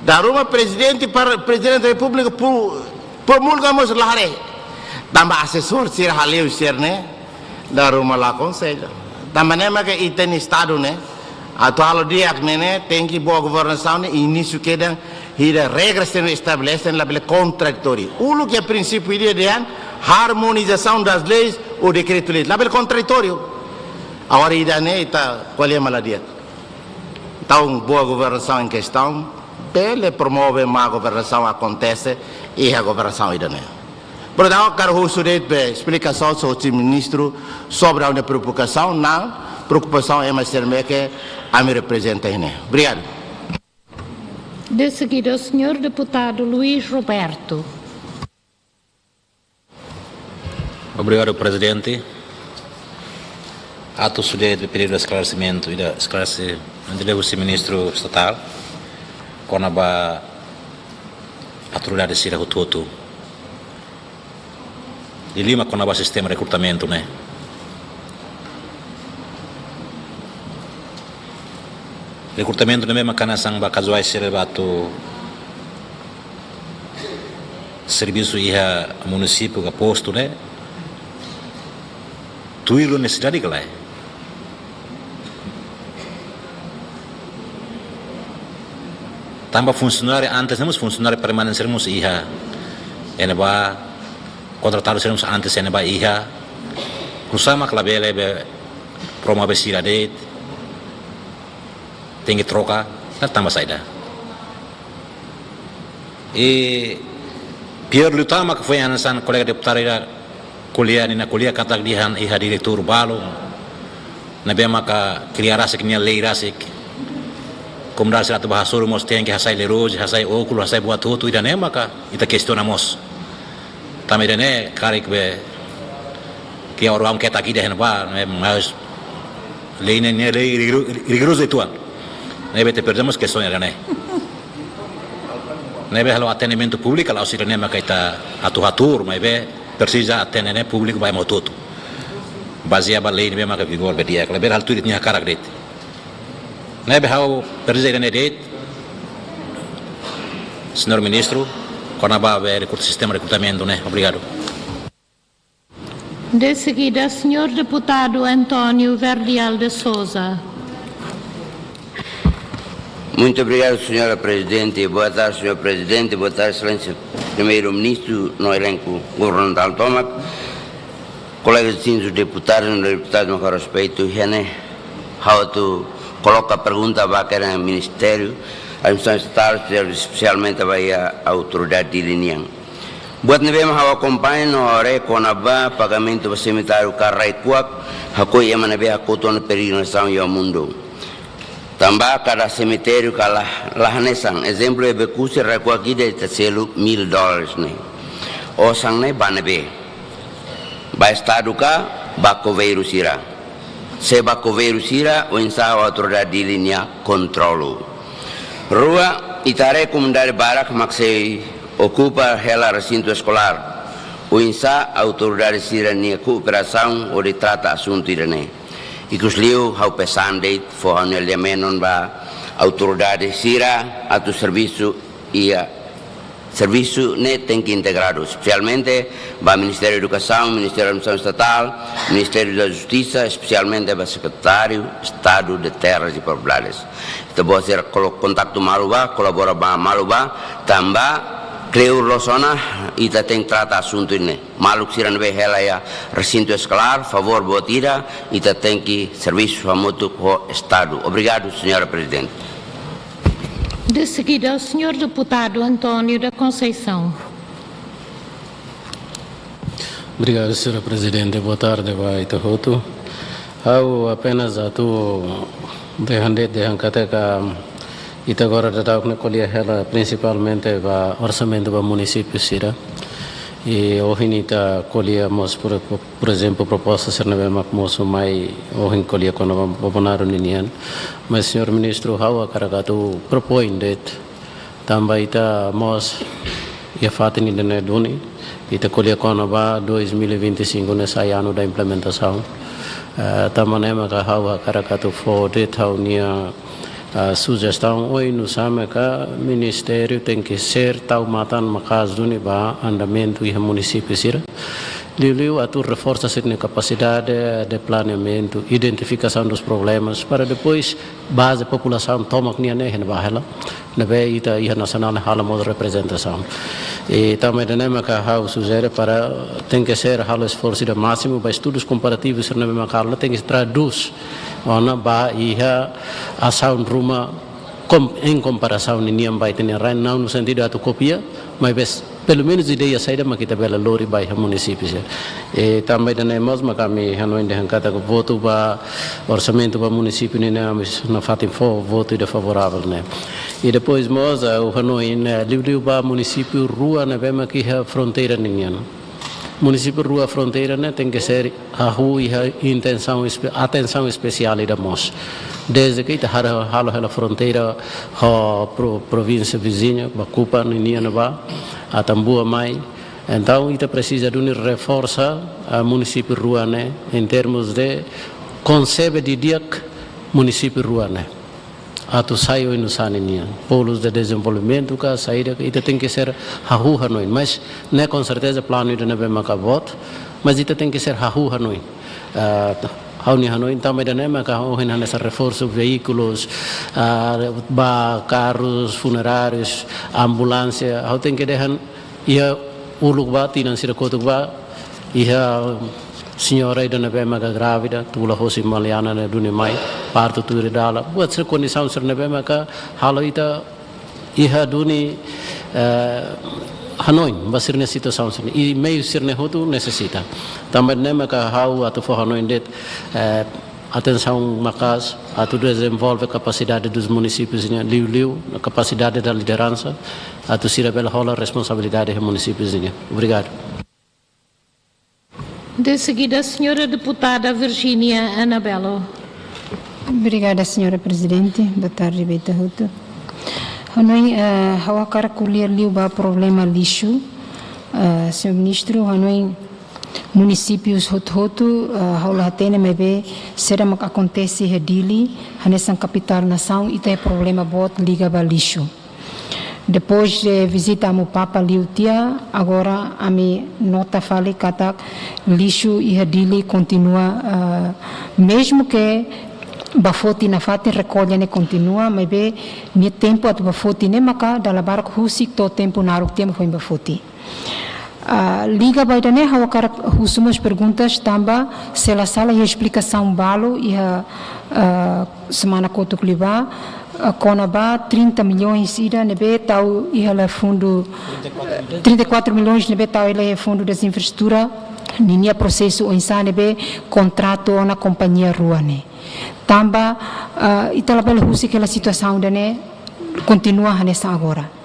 Dala ruma Prezidente para, Prezidente da Repúblika pu-, promulga mós la haree. Tanba asesór sira hale'u sira-ne'e, dala ruma la konsege. Tanba ne'e maka ita-nia Estadu ne'e, atu halo di'ak ne'e, ne'e, tenke boa governasaun ne'e, inísiu kedan, hira regras tenke estabelese, labele kontraditóriu. Uluk iha prinsípiu ida dehan, harmonização das leis ou decreto-lei. Labele kontraditóriu. Agora ida-ne'e ita ko'alia malu di'ak. Entaun, boa governasaun em questão, bele promove má governasaun akontese iha governasaun ida-ne'e. Portantu, ha'u hakarak husu de'it be esplikasaun husi ministru sobre a minha preocupação, na preocupação ema sira-ne'ebé ke ami reprezenta ne'e. Obrigadu. De seguida, o senhor deputado Luís Roberto. Obrigadu, Prezidente. Atu husu de'it pedidu esklaresimentu, ida esklaresimentu husi Ministru Estatál kona-ba autoridade sira hotu-hotu. Liuliu mak kona-ba sistema rekrutamentu ne'e. Rekrutamentu ne'e maka hanesan ba kazuál sira ba atu servisu iha munisípiu ka postu ne'e. Tuir nesesidade ka lae. Tanba funsionáriu antes ne'e mós, funsionáriu permanente sira mós iha. Ne'ebé kontratadu sira mós antes ne'ebé iha. Nusá mak labele be promove sira de'it. Tenke troka, ne'e tanba saida. I piór liután mak foin hanesan kolega deputadu ida ko'alia, nia ko'alia katak dehan iha diretór balu ne'ebé maka kria rasik nia lei rasik. Komunidade sira atu bá hasoru mós tenke hasai leroj, hasai ókulu, hasai buat hotu, ida-ne'e maka ita kestiona mós. Tanba ida-ne'e karik be ke oruam ke taki dehan ba, eh, mas lei ne'e, ne'e lei rigoro-, rigorozu uitoan. Ne'ebé ita perdemos kestiona ida-ne'e. Ne'ebé halo atendimentu públiku, la'ós ida-ne'e maka ita atu hatuur, maibé presiza atende ne'e públiku ba ema hotu-hotu. Bazeia ba lei ne'ebé maka vigora be di'ak, labele halo tuir ita-nia hakarak de'it. Ne'ebé ha'u presiza ida-ne'e de'it, Señór Ministru, kona-ba be rekruta, sistema rekrutamentu ne'e. Obrigadu. De seguida, senhor deputado António Verdial de Sousa. Muito obrigado, senhora Presidente. Boa tarde, senhor Presidente. Boa tarde, Excelência Primeiro-Ministro, no elenco governamental tomak. Kolegas distintus deputadus no deputadu no respeitu, hene, ha'u atu koloka pergunta ba kedas ministériu, administrasaun estatál, espesialmente ba iha autoridade Dili nian. Buat ne'ebé mak ha'u akompaña no haree kona-ba pagamentu ba semitériu ka rai-kuak, hakoi ema ne'ebé hakotu ona peregrinasaun iha mundu. Tanba kada semitériu ka la, la hanesan. Ezemplu, iha Becusse rai-kuak ida ita selu mil dólares ne'e. Osan ne'e ba ne'ebé? Ba Estadu ka ba koveiru sira? Se ba koveiru sira, oinsá autoridade Dili nia kontrolu? Rua, ita haree komunidade barak mak sei okupa hela resintu eskolár. Oinsá autoridade sira-nia kooperasaun hodi trata asuntu ida-ne'e? Ikusliu ha'u pesan de'it fó ha'u-nia lia-menon ba autoridade sira atu servisu iha servisu ne'e tenke integradu, espesialmente ba Ministériu Edukasaun, Ministériu Administrasaun Estatál, Ministériu da Justisa, espesialmente ba Sekretáriu Estadu de Terras e Propriedades. Ita-boot sira kolo-, kontaktu malu ba, kolabora ba malu ba, tanba kleur loos ona, ita tenke trata asuntu ne'e. Maluk sira ne'ebé hela iha resintu eskolár, favór boot ida, ita tenke servisu hamutuk ho Estadu. Obrigadu, senhora Presidente. De seguida, o senhor deputado António da Conceição. Obrigadu, senhora Prezidente. Boa tarde ba ita hotu. Ha'u apenas atu dehan de'it, dehan katak ita agora daudaun ne'e ko'alia hela prinsipalmente ba orsamentu ba munisípiu sira. I ohin ita ko'alia mós, por, por, por ezemplu, proposta sira ne'ebé mak mosu mai ohin ko'alia kona-ba Bobonaro ninian. Mas, senhór Ministru, ha'u hakarak atu propoin de'it, tanba ita mós iha fatin ida-ne'e duni, ita ko'alia kona-ba dois mil e vinte e cinco ne'e sai anu da implementasaun. Eh, tanba ne'e maka ha'u hakarak atu fó de'it ha'u-nia, ah, sujestaun, oinsá maka ministériu tenke ser tau matan maka'as duni ba andamentu iha munisípiu sira. Liuliu atu reforsa sira-nia kapasidade de planeamentu, identifikasaun dos problemas, para depois baze populasaun tomak nian ne'e hein ba hela. Ne'ebé ita iha nasionál halo mós reprezentasaun. I tanba ida-ne'e maka ha'u sujere para tenke ser halo esforsu ida másimu ba estudus komparativus sira ne'ebé maka halo tenke tradús ona ba iha asaun ruma kom-, em comparação ninian ba ita-nia rain, não no sentido atu kopia, maibé pelumenus ideia saida mak ita bele lori ba iha munisípiu sira. I tanba ida-ne'e mós maka ami hanoin dehan katak votu ba orsamentu ba munisípiu ne'e ami nafatin fó votu ida favoravel ne'e. I depois mós, ah, ha'u hanoin, eh, liuliu ba munisípiu rua ne'ebé mak iha fronteira ninian. Munisípiu rua fronteira ne'e tenke ser hahú iha intensaun espe-, atensaun espesiál ida mós. Dezde ke ita halo, halo hela fronteira ho pro-, provínsia viziña, ba Cupa ninian ne'ebá, Atambua mai. Entaun, ita presiza duni reforsa, ah, munisípiu rua ne'e, em termos de konsebe didi'ak munisípiu rua ne'e. Atu sai oinsá ninian. Polus de dezenvolvimentu ka saida ka ita tenke ser hahú hanoin. Mas ne'e com certeza planu ida ne'ebé maka boot, mas ita tenke ser hahú hanoin. Ah, ha'u-nia hanoin tanba ida-ne'e maka ohin hanesan reforsu veíkulus, ah, ba karrus funerárius, ambulánsia, ha'u tenke dehan iha uluk ba, tinan sira kotuk ba, iha señora ida ne'ebé maka grávida, tula hosi Maliana ne'e duni mai, partu tuir dala. Buat sira kondisaun sira ne'ebé maka halo ita iha duni, eh, hanoin ba sira-nia situasaun sira-ne'e. I meiu sira-ne'e hotu nesesita. Tanba ne'e maka ha'u atu fó hanoin de'it, eh, atensaun maka'as atu dezenvolve kapasidade dos munisípius nian, liuliu kapasidade da lideransa, atu sira bele hola responsabilidade iha munisípius nian. Obrigadu. De seguida, señora deputada Virginia Anabelo. Obrigada, señora Prezidente. Boa tarde ba ita hotu. Hanoin, eh, ha'u hakarak ko'alia liu ba problema lixu. Eh, señór Ministru, hanoin munisípius hotu-hotu, eh, ha'u la hatene maibé saida mak akontese iha Dili, hanesan kapitál nasaun, ita iha problema boot liga ba lixu. Depois de vizita Amu Papa liu tiha, agora ami nota fali katak lixu iha Dili kontinua, eh, mezmu ke bá foti nafatin, rekolla ne'e kontinua, maibé nia tempu atu bá foti ne'e maka dala barak husik to'o tempu naruk tiha mak foin bá foti. Ah, liga ba ida-ne'e ha'u hakarak husu mós perguntas tanba se la sala iha esplikasaun balu iha, ah, semana kotuk liubá, ah, kona-ba trinta milhões ida ne'ebé tau iha hela fundu, trinta e quatro milhões ne'ebé tau iha hela fundu das infraestrutura, ninia prosesu oinsá ne'ebé kontratu ona kompañia rua ne'e. Tanba, ah, ita labele husik hela situasaun ida-ne'e kontinua hanesan agora.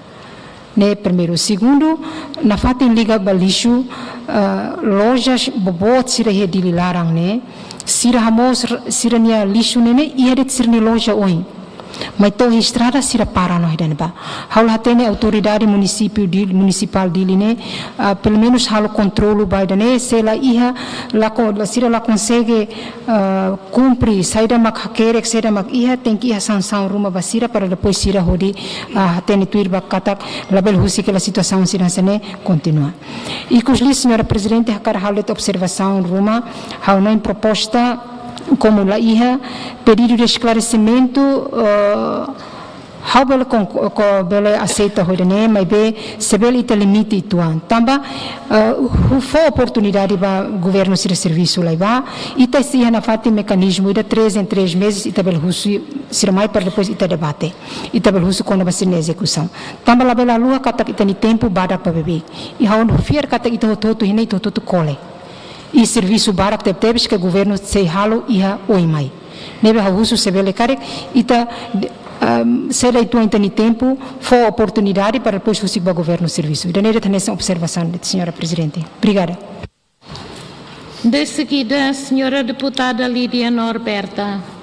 Ne'e primeiru. Segundu, nafatin liga ba lixu, ah, lojas boboot sira iha Dili laran ne'e, sira hamoos r-, sira-nia lixu ne'e ne'e iha de'it sira-nia loja oin. Mai to'o estrada sira para ona iha ne'ebá. Ha'u la hatene autoridade munisípiu Dili, munisipál Dili ne'e, ah, pelumenus halo kontrolu ba ida-ne'e, se la iha, la ko-, la sira la konsege, ah, kumpre, saida mak hakerek, saida mak iha, tenke iha sansaun ruma ba sira para depois sira hodi, ah, hatene tuir ba katak labele husik hela situasaun sira hanesan ne'e kontinua. Ikusliu, señora Prezidente, hakarak halo de'it observasaun ruma, ha'u hanoin proposta, komu la iha pedidu de esklaresimentu, ah, ha'u bele kon-, ko-, bele aseita ho ida-ne'e, maibé se bele ita limita uitoan. Tanba, eh, hu-, fó oportunidade ba governu sira servisu lai ba, ita sei iha nafatin mekanizmu ida três em três meses, ita bele husu sira mai para depois ita debate. Ita bele husu kona-ba sira-nia ezekusaun. Tanba labele haluha katak ita-nia tempu badak ba beibeik. I ha'u fiar katak ita hotu-hotu iha ne'e, ita hotu-hotu kole. I servisu barak tebetebes ke governu sei halo iha oin mai. Ne'ebé ha'u husu se bele karik ita, ehm, sede uitoan ita-nia tempu, fó oportunidade para depois husik ba governu servisu. Ida-ne'e de'it hanesan observasaun de'it, señora Prezidente. Obrigada. De seguida, señora deputada Lídia Norberta.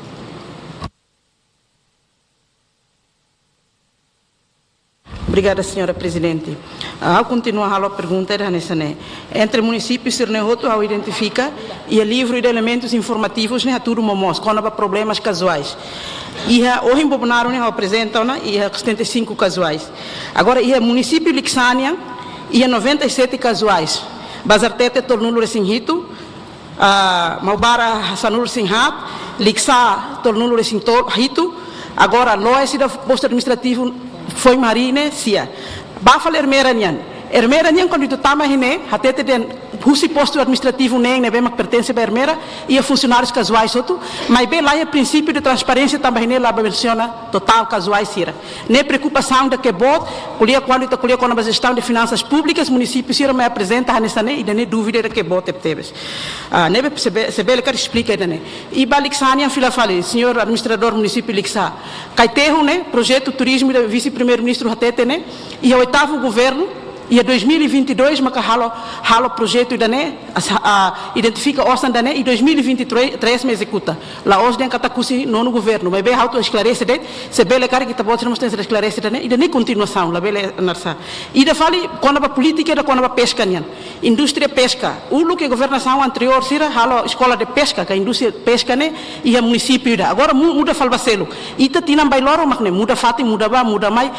Obrigada, señora Prezidente. Ah, ha'u kontinua halo pergunta ida hanesan ne'e. Entre munisípiu sira-ne'e hotu ha'u identifika iha livru ida elementus informativus ne'e hatudu momoos kona-ba problemas kazuais. Iha ohin Bobonaro ne'e ha'u aprezenta ona iha setenta e cinco kazuais. Agora iha munisípiu Likisá nian iha noventa e sete kazuais. Bazartete tolunulu-resin-hitu, ah, Maubara sanulu-resin-haat, Likisá tolunulu-resin-tol-, hitu. Agora, Loes ida postu administrativu Foimarí ne'e sia. Bá fali Ermera nian. Ermera nian kuandu ita tama iha ne'e, hatete dehan husi postu administrativu neen ne'ebé mak pertense ba Ermera, iha funsionárius kazuais hotu, maibé laiha prinsípiu de transparénsia tanba iha ne'e la mensiona totál kazuais sira. Ne'e preokupasaun ida ke boot, ko'alia kuandu ita ko'alia kona-ba jestaun de finansas públikas, munisípiu sira mai aprezenta hanesan ne'e, ida-ne'e dúvida ida ke boot tebetebes. Ah, ne'ebé se be-, se bele karik esplika ida-ne'e. I ba Likisá nian fila fali, señór administradór munisípiu Likisá. Caitejo ne'e, projetu turizmu ida vise-primeiru-ministru hatete ne'e, iha oitavu governu, iha dois mil e vinte e dois maka halo, halo projetu ida-ne'e, as-, ah, identifika osan ida-ne'e, i dois mil e vinte e três mak ezekuta. La'ós dehan katak husi nonu governu, maibé ha'u atu esklarese de'it, se bele karik ita-boot sira mós tenke esklarese ida-ne'e, ida-ne'e kontinuasaun, labele narsá. Ida fali kona-ba polítika ida kona-ba peska nian. Indústria peska, uluk governasaun anteriór sira halo eskola de peska, ka indústria peska ne'e iha munisípiu ida. Agora mu-, muda fali ba seluk. Ita tinan bainhira loron mak ne'e, muda fatin, muda bá, muda mai,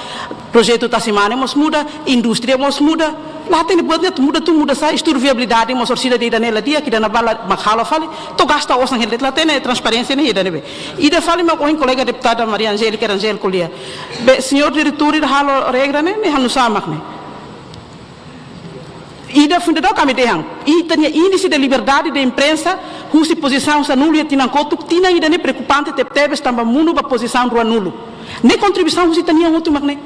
projetu tasi-mane mós muda, indústria mós muda. La hatene buat ne'e muda tun, muda sa'e, estudu viabilidade mós orsida dehan ida-ne'e la di'ak, ida-ne'ebá la mak halo fali, to'o gasta osan hela de'it, la hatene transparénsia ne'e ida-ne'ebé. Ida fali mak ohin kolega deputada Maria Angélica Rangel ko'alia. Be, señór diretór ida halo regra ne'e, ne'e hanusá mak ne'e. Ida fundadór kami dehan, ita-nia índice de liberdade de imprensa, husi pozisaun sanulu iha tinan kotuk, tinan ida-ne'e preokupante tebetebes tanba monu ba pozisaun ruanulu. Ne'e kontribuisaun husi ita-nia hotu mak ne'e.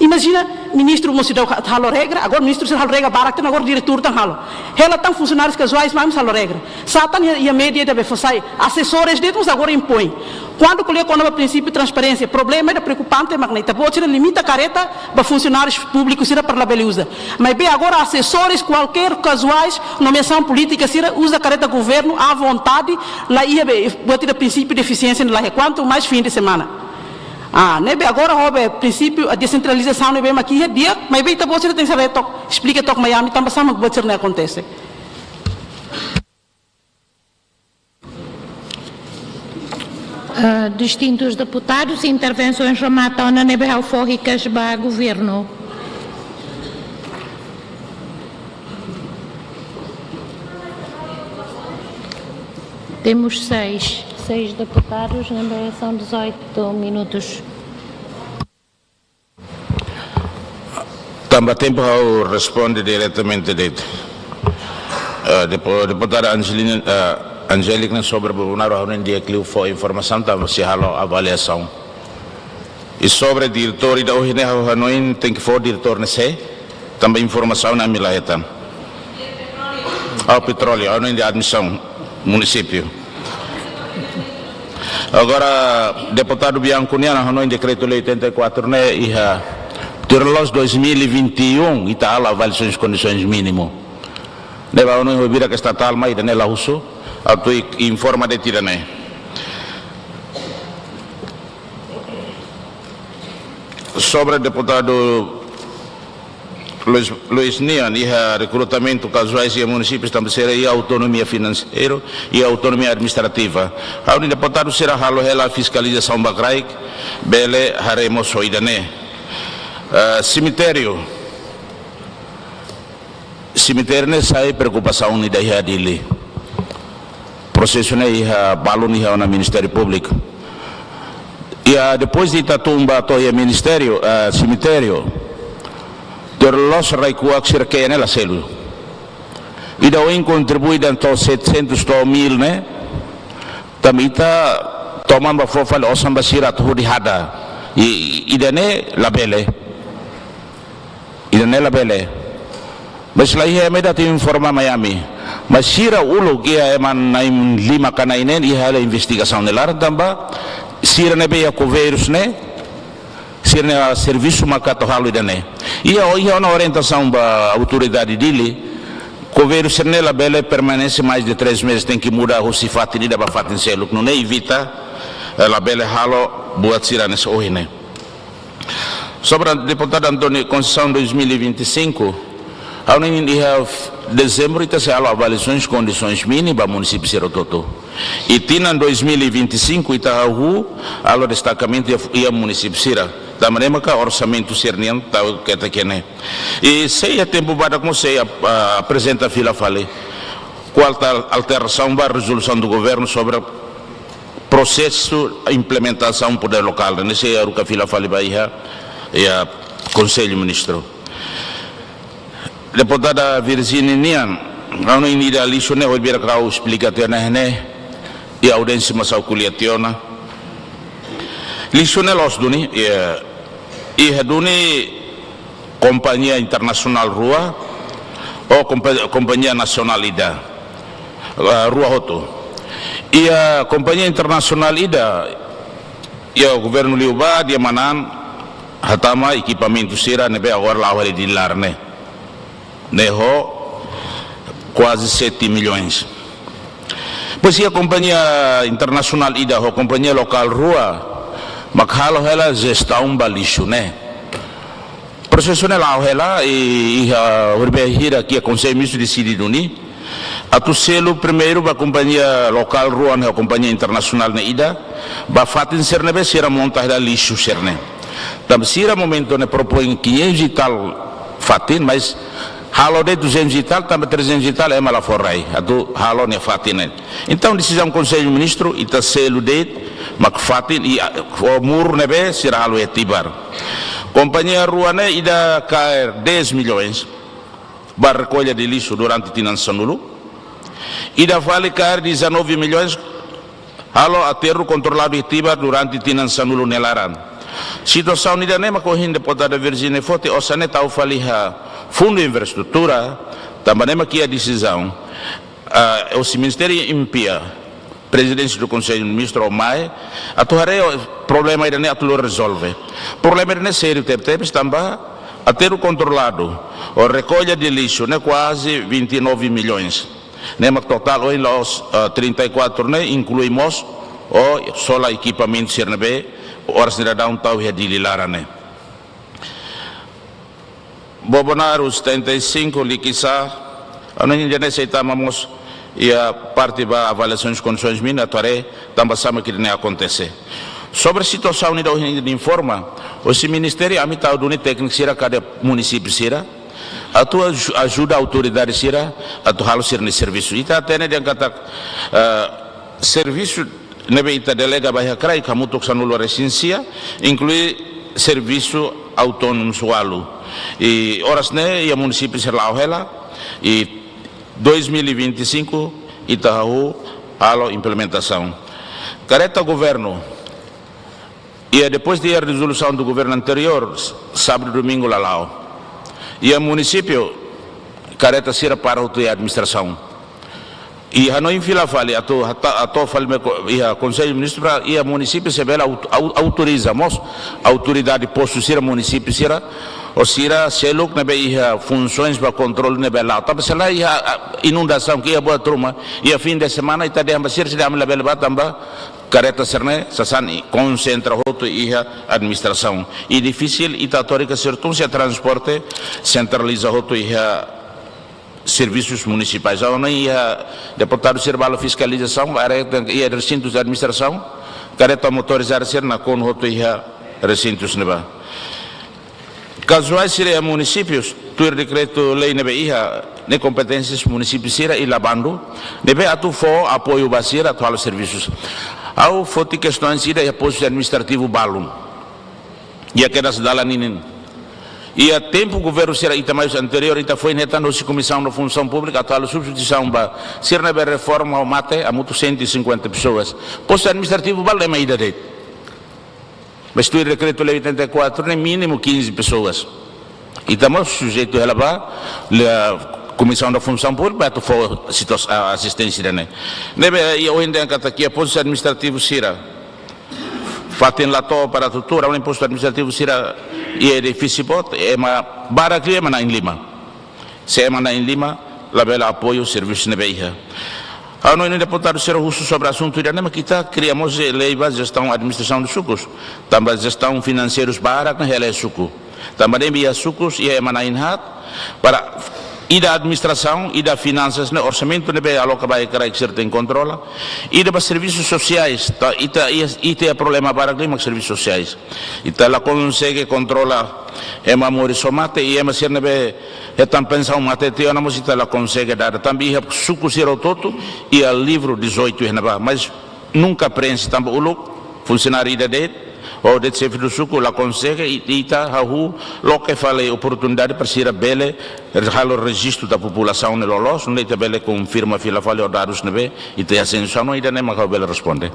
Imajina, ministru mós seidauk ha-, halo regra, agora ministru sira halo regra barak tan, agora diretór tan halo. Hela tan funsionárius kazuais mai mós halo regra. Sá tan iha, iha média ida be fó sai, asesores de'it mós agora impoin. Kuandu ko'alia kona-ba prinsípiu transparénsia, problema ida preokupante mak ne'e, ita-boot sira limita kareta ba funsionárius públikus sira para labele uza. Maibé agora asesores kualkér kazuais, nomeasaun polítika sira uza kareta governu à vontade, la iha be, buat ida prinsípiu de eficiência ne'e la iha, quanto mais fim de semana. Ah, ne'ebé agora ho be prinsípiu desentralizasaun ne'ebé mak iha di'ak, maibé ita-boot sira tenke saida took, esplika took mai ami tanba sá mak buat sira-ne'e akontese. Ah, distintus deputadus, intervensoens remata ona, ne'ebé ha'u fó hikas ba governu. Temos seis, seis deputados, ne'ebé são dezoito minutos. Tanba tempu ha'u responde diretamente de'it. Eh, depo-, deputada Angelina, eh, Angélica ne'e sobre Bolsonaro, ha'u hanoin di'ak liu fó informasaun tanba sei halo avaliasaun. I sobre diretór ida ohin ne'e ha'u hanoin tenke fó diretór ne'e sé, tanba informasaun ne'e ami la hetan. Ah, petróleu, ha'u hanoin ida admisaun munisípiu. Agora, deputadu Bianco nian, ha'u hanoin dekretu-lei oitenta e quatro ne'e iha tuir loloos dois mil e vinte e um, ita halo avaliasoens kondisoens mínimu. Ne'ebé ha'u hanoin ho bira ke estatál mai, ida-ne'e la husu, atu i-, informa de'it ida-ne'e. Sobre deputadu Luis, Luis nian, iha rekrutamentu kazuais iha munisípius tanba sira iha autonomia finanseiru, iha autonomia administrativa. Ha'u hanoin deputadu sira halo hela fiskalizasaun ba kraik, bele haree mós ho ida-ne'e. Eh, semitériu. Semitériu ne'e sai preokupasaun ida iha Dili. Prosesu ne'e iha balun iha ona Ministériu Públiku. Iha depois de ita tun ba to'o iha ministériu, eh, semitériu, tuir loloos rai-kuak sira ke'e ne'e la selu. Ida ohin kontribui dehan to'o setecentos to'o mil ne'e, tanba ita toman ba fó fali osan ba sira atu hodi hada. I, i, ida-ne'e labele. Ida-ne'e labele. Mas la iha ema ida atu informa mai ami. Mas sira uluk iha ema na'in lima ka na'in neen iha hela investigasaun nia laran tanba sira ne'ebé iha koveirus ne'e, sira-nia servisu maka atu halo ida-ne'e. Iha, iha ona orientasaun ba autoridade Dili, koveirus sira-ne'e labele permanese mais de três meses, tenke muda husi fatin ida ba fatin seluk. Nune'e evita, eh, labele halo buat sira hanesan ohin ne'e. Sobre deputadu António Conceição dois mil e vinte e cinco, ha'u hanoin iha f-, dezembru ita sei halo avaliasoens kondisoens mínimu ba munisípiu sira hotu-hotu. I tinan dois mil e vinte e cinco ita hahú halo destakamentu iha, iha munisípiu sira. Tanba ne'e maka orsamentu sira-nian tau ketak iha ne'e. I sei iha tempu badak mós sei ap-, ah, aprezenta fila fali kual tal alterasaun ba rezolusaun do governu sobre prosesu implementasaun podér lokál. Ne'e sei haruka fila fali ba iha, iha Konsellu Ministru. Deputada Virginie nian, ha'u hanoin ida lixu ne'e, hodi bira kau esplika tiha ona ne'e, i audiénsia mós ha'u ko'alia tiha ona. Lixu ne'e loos duni, iha, iha duni kompañia internasionál rua, ou kompa-, kompañia nasionál ida, eh, rua hotu. Iha kompañia internasionál ida, iha governu liubá, iha manán, hatama ekipamentu sira ne'ebé agora la'o hela iha Dili laran ne'e. Ne'e ho kuaze sete milhões. Depois iha kompañia internasionál ida ho kompañia lokál rua, mak halo hela jestaun ba lixu ne'e. Prosesu ne'e la'o hela i, iha, horibainhira iha Konsellu Ministru deside duni atu selu primeiru ba kompañia lokál rua ne'e ho kompañia internasionál ne'e ida, ba fatin sira ne'ebé sira monta hela lixu sira ne'e. Tanba sira momentu ne'e propoin quinhentos e tal fatin, mas halo de'it duzentos e tal, tanba trezentos e tal ema la fó rai atu halo nia fatin ne'e. Entaun desizaun Konsellu Ministru, ita selu de'it mak fatin i, ah, fó muru ne'ebé sira halo iha Tibar. Kompañia rua ne'e ida kaer dez milhões ba rekolla de lixu durante tinan sanulu. Ida fali kaer dezanove milhões halo aterru kontroladu iha Tibar durante tinan sanulu nia laran. Situasaun ida-ne'e mak ohin deputada Virginie foti, osan ne'e tau fali iha Fundu Infraestrutura, tanba ne'e mak iha desizaun, ah, husi Ministériu Inpia, Prezidénsia do Konsellu Ministru mai atu haree problema ida-ne'e atu lori rezolve. Problema ida-ne'e sériu tebetebes tanba aterru kontroladu ou rekolla de lixu ne'e kuaze vinte e nove milhões. Ne'e mak totál ohin la'ós, ah, trinta e quatro ne'e, inklui mós ou sola ekipamentu sira ne'ebé oras ne'e daudaun tau iha Dili laran ne'e. Bobonaro setenta e cinco, Liquiçá, ha'u hanoin ida-ne'e sei tama mós iha parte ba avaliasaun kondisoens mínimas atu haree tanba sá mak ida-ne'e akontese. Sobre situasaun ida ohin informa, husi ministériu ami tau duni tékniku sira kada munisípiu sira atu aju-, ajuda autoridade sira atu halo sira-nia servisu. Ita hatene dehan katak, eh, servisu ne'ebé ita delega ba iha kraik hamutuk sanulu-resin-sia, inklui servisu autónomu ualu. I oras ne'e iha munisípiu sira la'o hela, i dois mil e vinte e cinco ita hahú halo implementasaun. Kareta governu, iha depois de iha rezolusaun do governu anteriór, s-, sábadu domingu la la'o. Iha munisípiu, kareta sira para hotu iha administrasaun. I hanoin fila fali atu hata-, atu fali mai ko-, iha Konsellu Ministru para iha munisípiu se bele aut-, au-, autoriza mós autoridade postu sira munisípiu sira, ou sira seluk ne'ebé iha funsoens ba kontrolu ne'ebé la'o. Tanba se la iha, ah, inundasaun ke iha Boa Truma, iha fim de semana ita dehan ba sira, sira ami labele bá tanba kareta sira-ne'e sasán i konsentra hotu iha administrasaun. I difisil ita atu haree katak sira tun sira transporte sentraliza hotu iha servisus munisipais. Ha'u hanoin iha deputadu sira bá halo fiskalizasaun, haree katak iha resintus administrasaun, kareta motorizada sira nakonu hotu iha resintus ne'ebá. Kazuál sira iha munisípius, tuir dekretu-lei ne'ebé iha, ne'e kompeténsia munisípiu sira i la bandu ne'ebé atu fó apoiu ba sira atu halo servisus. Ha'u foti kestoens ida iha postu administrativu balun. Iha kedas dalan ninin. Iha tempu governu sira ita mai husi anteriór, ita foin hetan husi Komisaun da Funsaun Públika atu halo substituisaun ba sira ne'ebé reforma ou mate, hamutuk cento e cinquenta pessoas. Postu administrativu balun ema ida de'it. Mas tuir dekretu-lei oitenta e quatro ne'e mínimu quinze pessoas. Ita mós sujeitu hela ba, la Komisaun da Funsaun Públika atu fó situa-, a-, asisténsia ida-ne'e. Ne'ebé, iha ohin dehan katak iha postu administrativu sira, fatin la to'o para tutura, ne'e postu administrativu sira iha edifísiu boot, ema barak liu ema na'in-lima. Se ema na'in-lima labele apoiu servisu ne'ebé iha. Ha'u hanoin deputadu sira husu sobre asuntu ida-ne'e mak ita kria mós lei ba jestaun administrasaun de sukus. Tanba jestaun finanseirus barak ne'e hela iha suku. Tanba ne'e iha sukus iha ema na'in-haat para ida administrasaun, ida finansas ne'e, orsamentu ne'ebé aloka ba iha kraik sira tenke kontrola. Ida ba servisu sosiais, ta, ita, ita, ita iha problema barak liu mak servisu sosiais. Ita la konsege kontrola ema moris ho mate, i ema sira ne'ebé hetan pensaun mate tiha ona mós ita la konsege dada. Tanba iha suku sira hotu-hotu, iha livru dezoito iha ne'ebá, mas nunka preenxe tanba uluk, funsionáriu ida de'it, ou de'it xefe do suku, la konsege, i, ita hahú loke fali oportunidade para sira bele halo rejistu da populasaun ne'e loloos, ne'e ita bele konfirma fila fali ho dadus ne'ebé ita iha sensu, no ida-ne'e mak ha'u bele responde.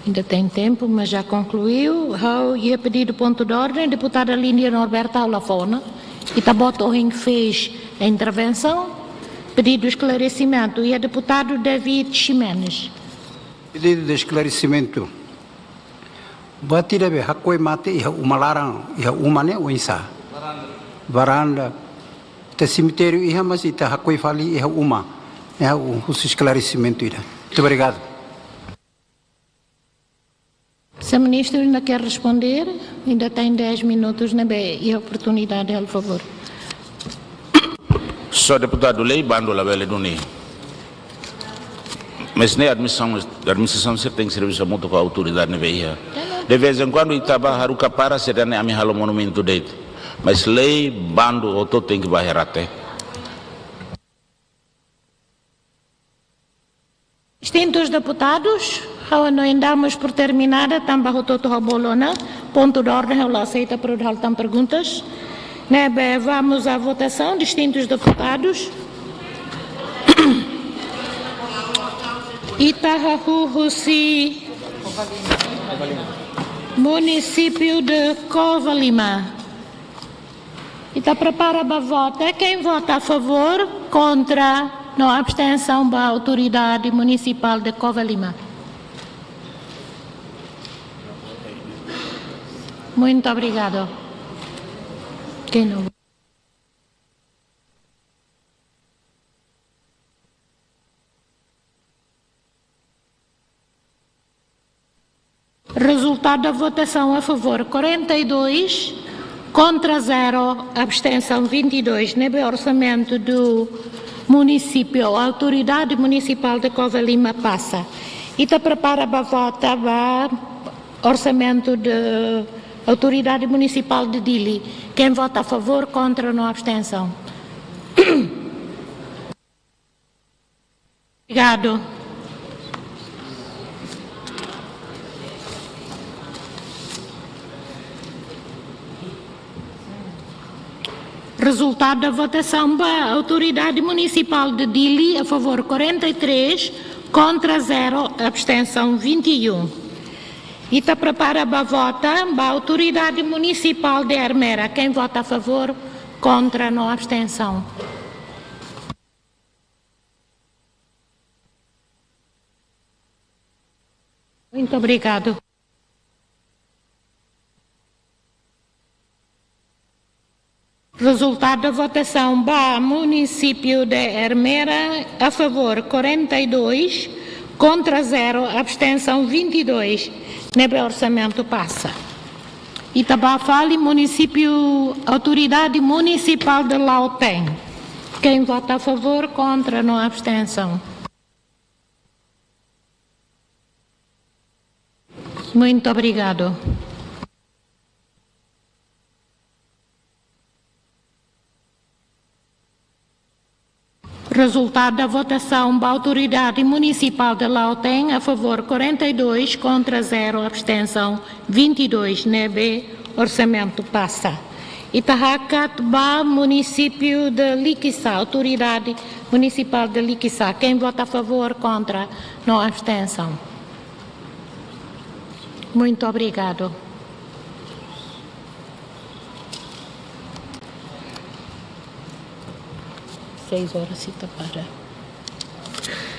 Ainda tem tempo, mas já concluiu. Ha'u iha pedidu pontu de ordem, deputada Lindia Norberta, ha'u la fó ona. Ita-boot ohin fez a intervenção. Pedidu esklaresimentu, iha deputadu David Ximenes. Pedidu de esklaresimentu. Buat ida be hakoi mate iha uma laran, iha uma ne'e oinsá? Varanda. Ita semitériu iha, mas ita hakoi fali iha uma. Ne'e ha'u husu esklaresimentu ida. Muito obrigado. Se o ministro ainda quer responder, ainda tem dez minutos, ne'ebé iha oportunidade, por favor. Só deputadu, lei bandu labele duni. Mas ne'e administrasaun, administrasaun sira tenke servisu hamutuk ho autoridade ne'ebé iha. De vez em quando ita bá haruka para, sira dehan ami halo monumentu de'it. Mas lei bandu hotu tenke bá iha rate. Distintus deputadus, ha'u hanoin damos por terminada, tanba hotu-hotu ha'u bolu ona, pontu de ordem ha'u la aseita, para ha'u la hetan perguntas. Ne'ebé, vamos à votação, distintus deputadus. Ita hahú husi munisípiu de Covalima. Ita prepara ba vota. Quem vota a favor, kontra, no abstensaun ba Autoridade Municipal de Covalima. Muito obrigado. Quem não Resultado da votação: a favor quarenta e dois, contra zero, abstenção vinte e dois. Ne'ebé orsamentu do munisípiu, Autoridade Municipal de Covalima pasa. Ita prepara ba vota ba orsamentu de Autoridade Municipal de Dili. Quem vota a favor, contra, no abstensaun. Obrigado. Resultado da votação ba Autoridade Municipal de Dili: a favor quarenta e três, contra zero, abstenção vinte e um. Ita prepara ba vota ba Autoridade Municipal de Ermera. Quem vota a favor, contra, no abstensaun. Muito obrigado. Resultado da votação ba munisípiu de Ermera: a favor quarenta e dois, contra zero, abstenção vinte e dois. Ne'ebé orsamentu pasa. Ita bá fali munisípiu, Autoridade Municipal de Lautem. Quem vota a favor, contra, no abstensaun. Muito obrigado. Resultado da votação ba Autoridade Municipal de Lautem: a favor quarenta e dois, contra zero, abstenção vinte e dois. Ne'ebé orsamentu pasa. Ita hakat ba munisípiu de Likisá, Autoridade Municipal de Likisá. Quem vota a favor, contra, no abstensaun. Muito obrigado. Seis horas, ita para.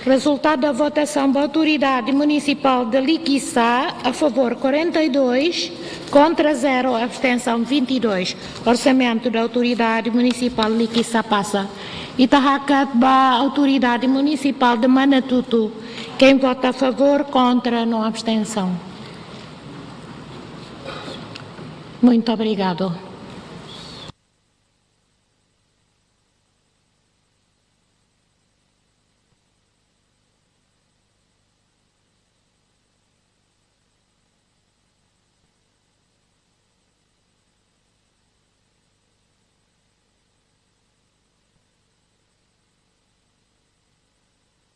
Resultado da votação ba Autoridade Municipal de Likisá: a favor quarenta e dois, contra zero, abstenção vinte e dois. Orsamentu da Autoridade Municipal Likisá pasa. Ita hakat ba Autoridade Municipal de Manatuto. Quem vota a favor, contra, no abstensaun. Muito obrigado.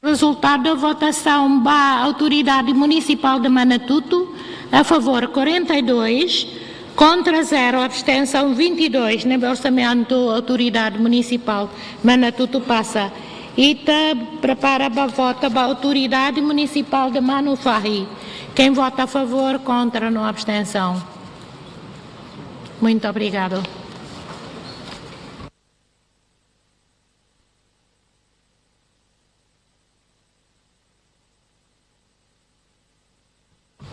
Rezultadu da votasaun ba Autoridade Munisipál de Manatuto, a favór quarenta e dois, kontra zero, abstensaun vinte e dois, ne'ebé orsamentu Autoridade Munisipál Manatuto pasa. Ita prepara ba vota ba Autoridade Munisipál de Manufahi. Quem vota a favor, contra, no abstensaun. Muito obrigado.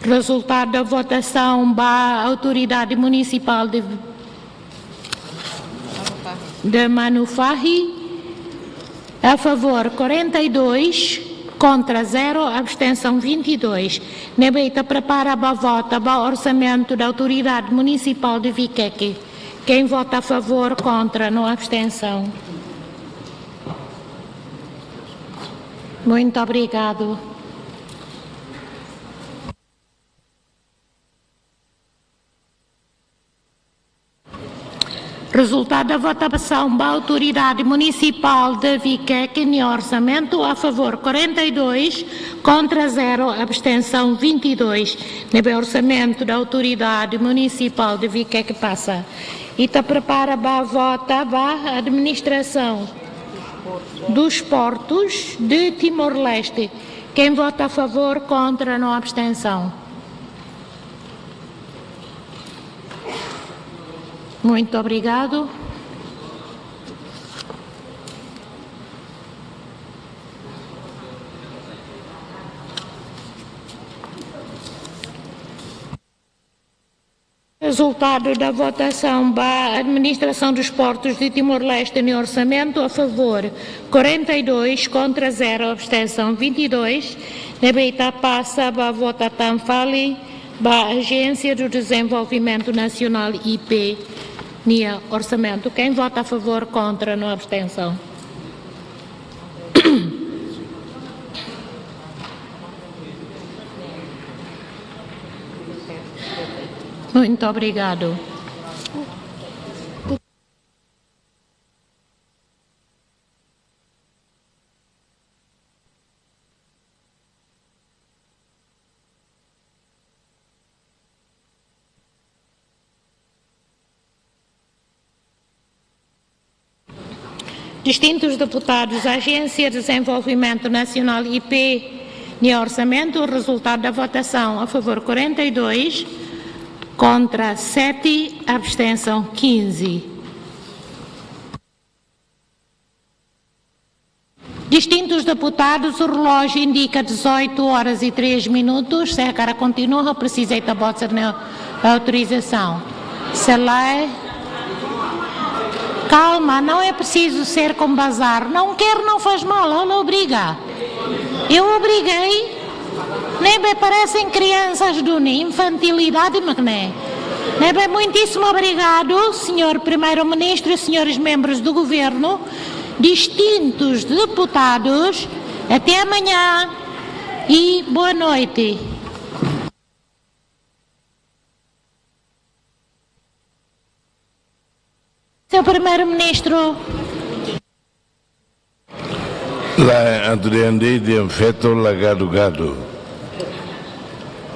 Rezultadu da votasaun ba Autoridade Munisipál de, de Manufahi, a favór quarenta e dois, kontra zero, abstensaun vinte e dois. Ne'ebé ita prepara ba vota ba orsamentu da Autoridade Munisipál de Viqueque. Quem vota a favor, contra, no abstensaun. Muito obrigado. Rezultadu da votasaun ba Autoridade Munisipál de Viqueque nia orsamentu, a favór quarenta e dois, kontra zero, abstensaun vinte e dois. Ne'ebé orsamentu da Autoridade Munisipál de Viqueque pasa. Ita prepara ba vota ba Administração dos Portos de Timor-Leste. Quem vota a favor, contra, no abstensaun. Muito obrigado. Rezultadu da votasaun ba Administração dos Portos de Timor-Leste nia orsamentu, a favór quarenta e dois, kontra zero, abstensaun vinte e dois. Ne'ebé ita pasa ba vota tan fali ba Agência do Desenvolvimento Nacional, I P, nia orsamentu. Quem vota a favor, contra, no abstensaun. Muito obrigado. Distintus deputadus, Agência de Desenvolvimento Nacional, I P, nia orsamentu, rezultadu da votasaun, a favór quarenta e dois, kontra sete, abstensaun quinze. Distintus deputadus, o relógio indica dezoito horas e três minutos. Se hakarak kontinua, presiza ita-boot sira-nia autorizasaun. Se lae, calma, não é preciso ser com bazar. Não quer, não faz mal, ha'u la obriga. Eu obriguei, ne'ebé parecem crianças duni, infantilidade mak ne'e. Ne'ebé muitíssimo obrigado, senhor Primeiro-Ministro e senhores membros do Governo, distintos deputados. Até amanhã e boa noite. Senhor Primeiro-Ministro. Lae, atu dehan de'it, dehan feto la gadu-gadu.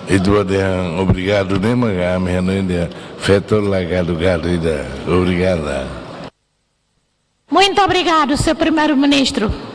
Ita bá dehan obrigadu ne'e mak ami hanoin dehan feto la gadu-gadu ida. Obrigada. Muito obrigado, senhor Primeiro-Ministro.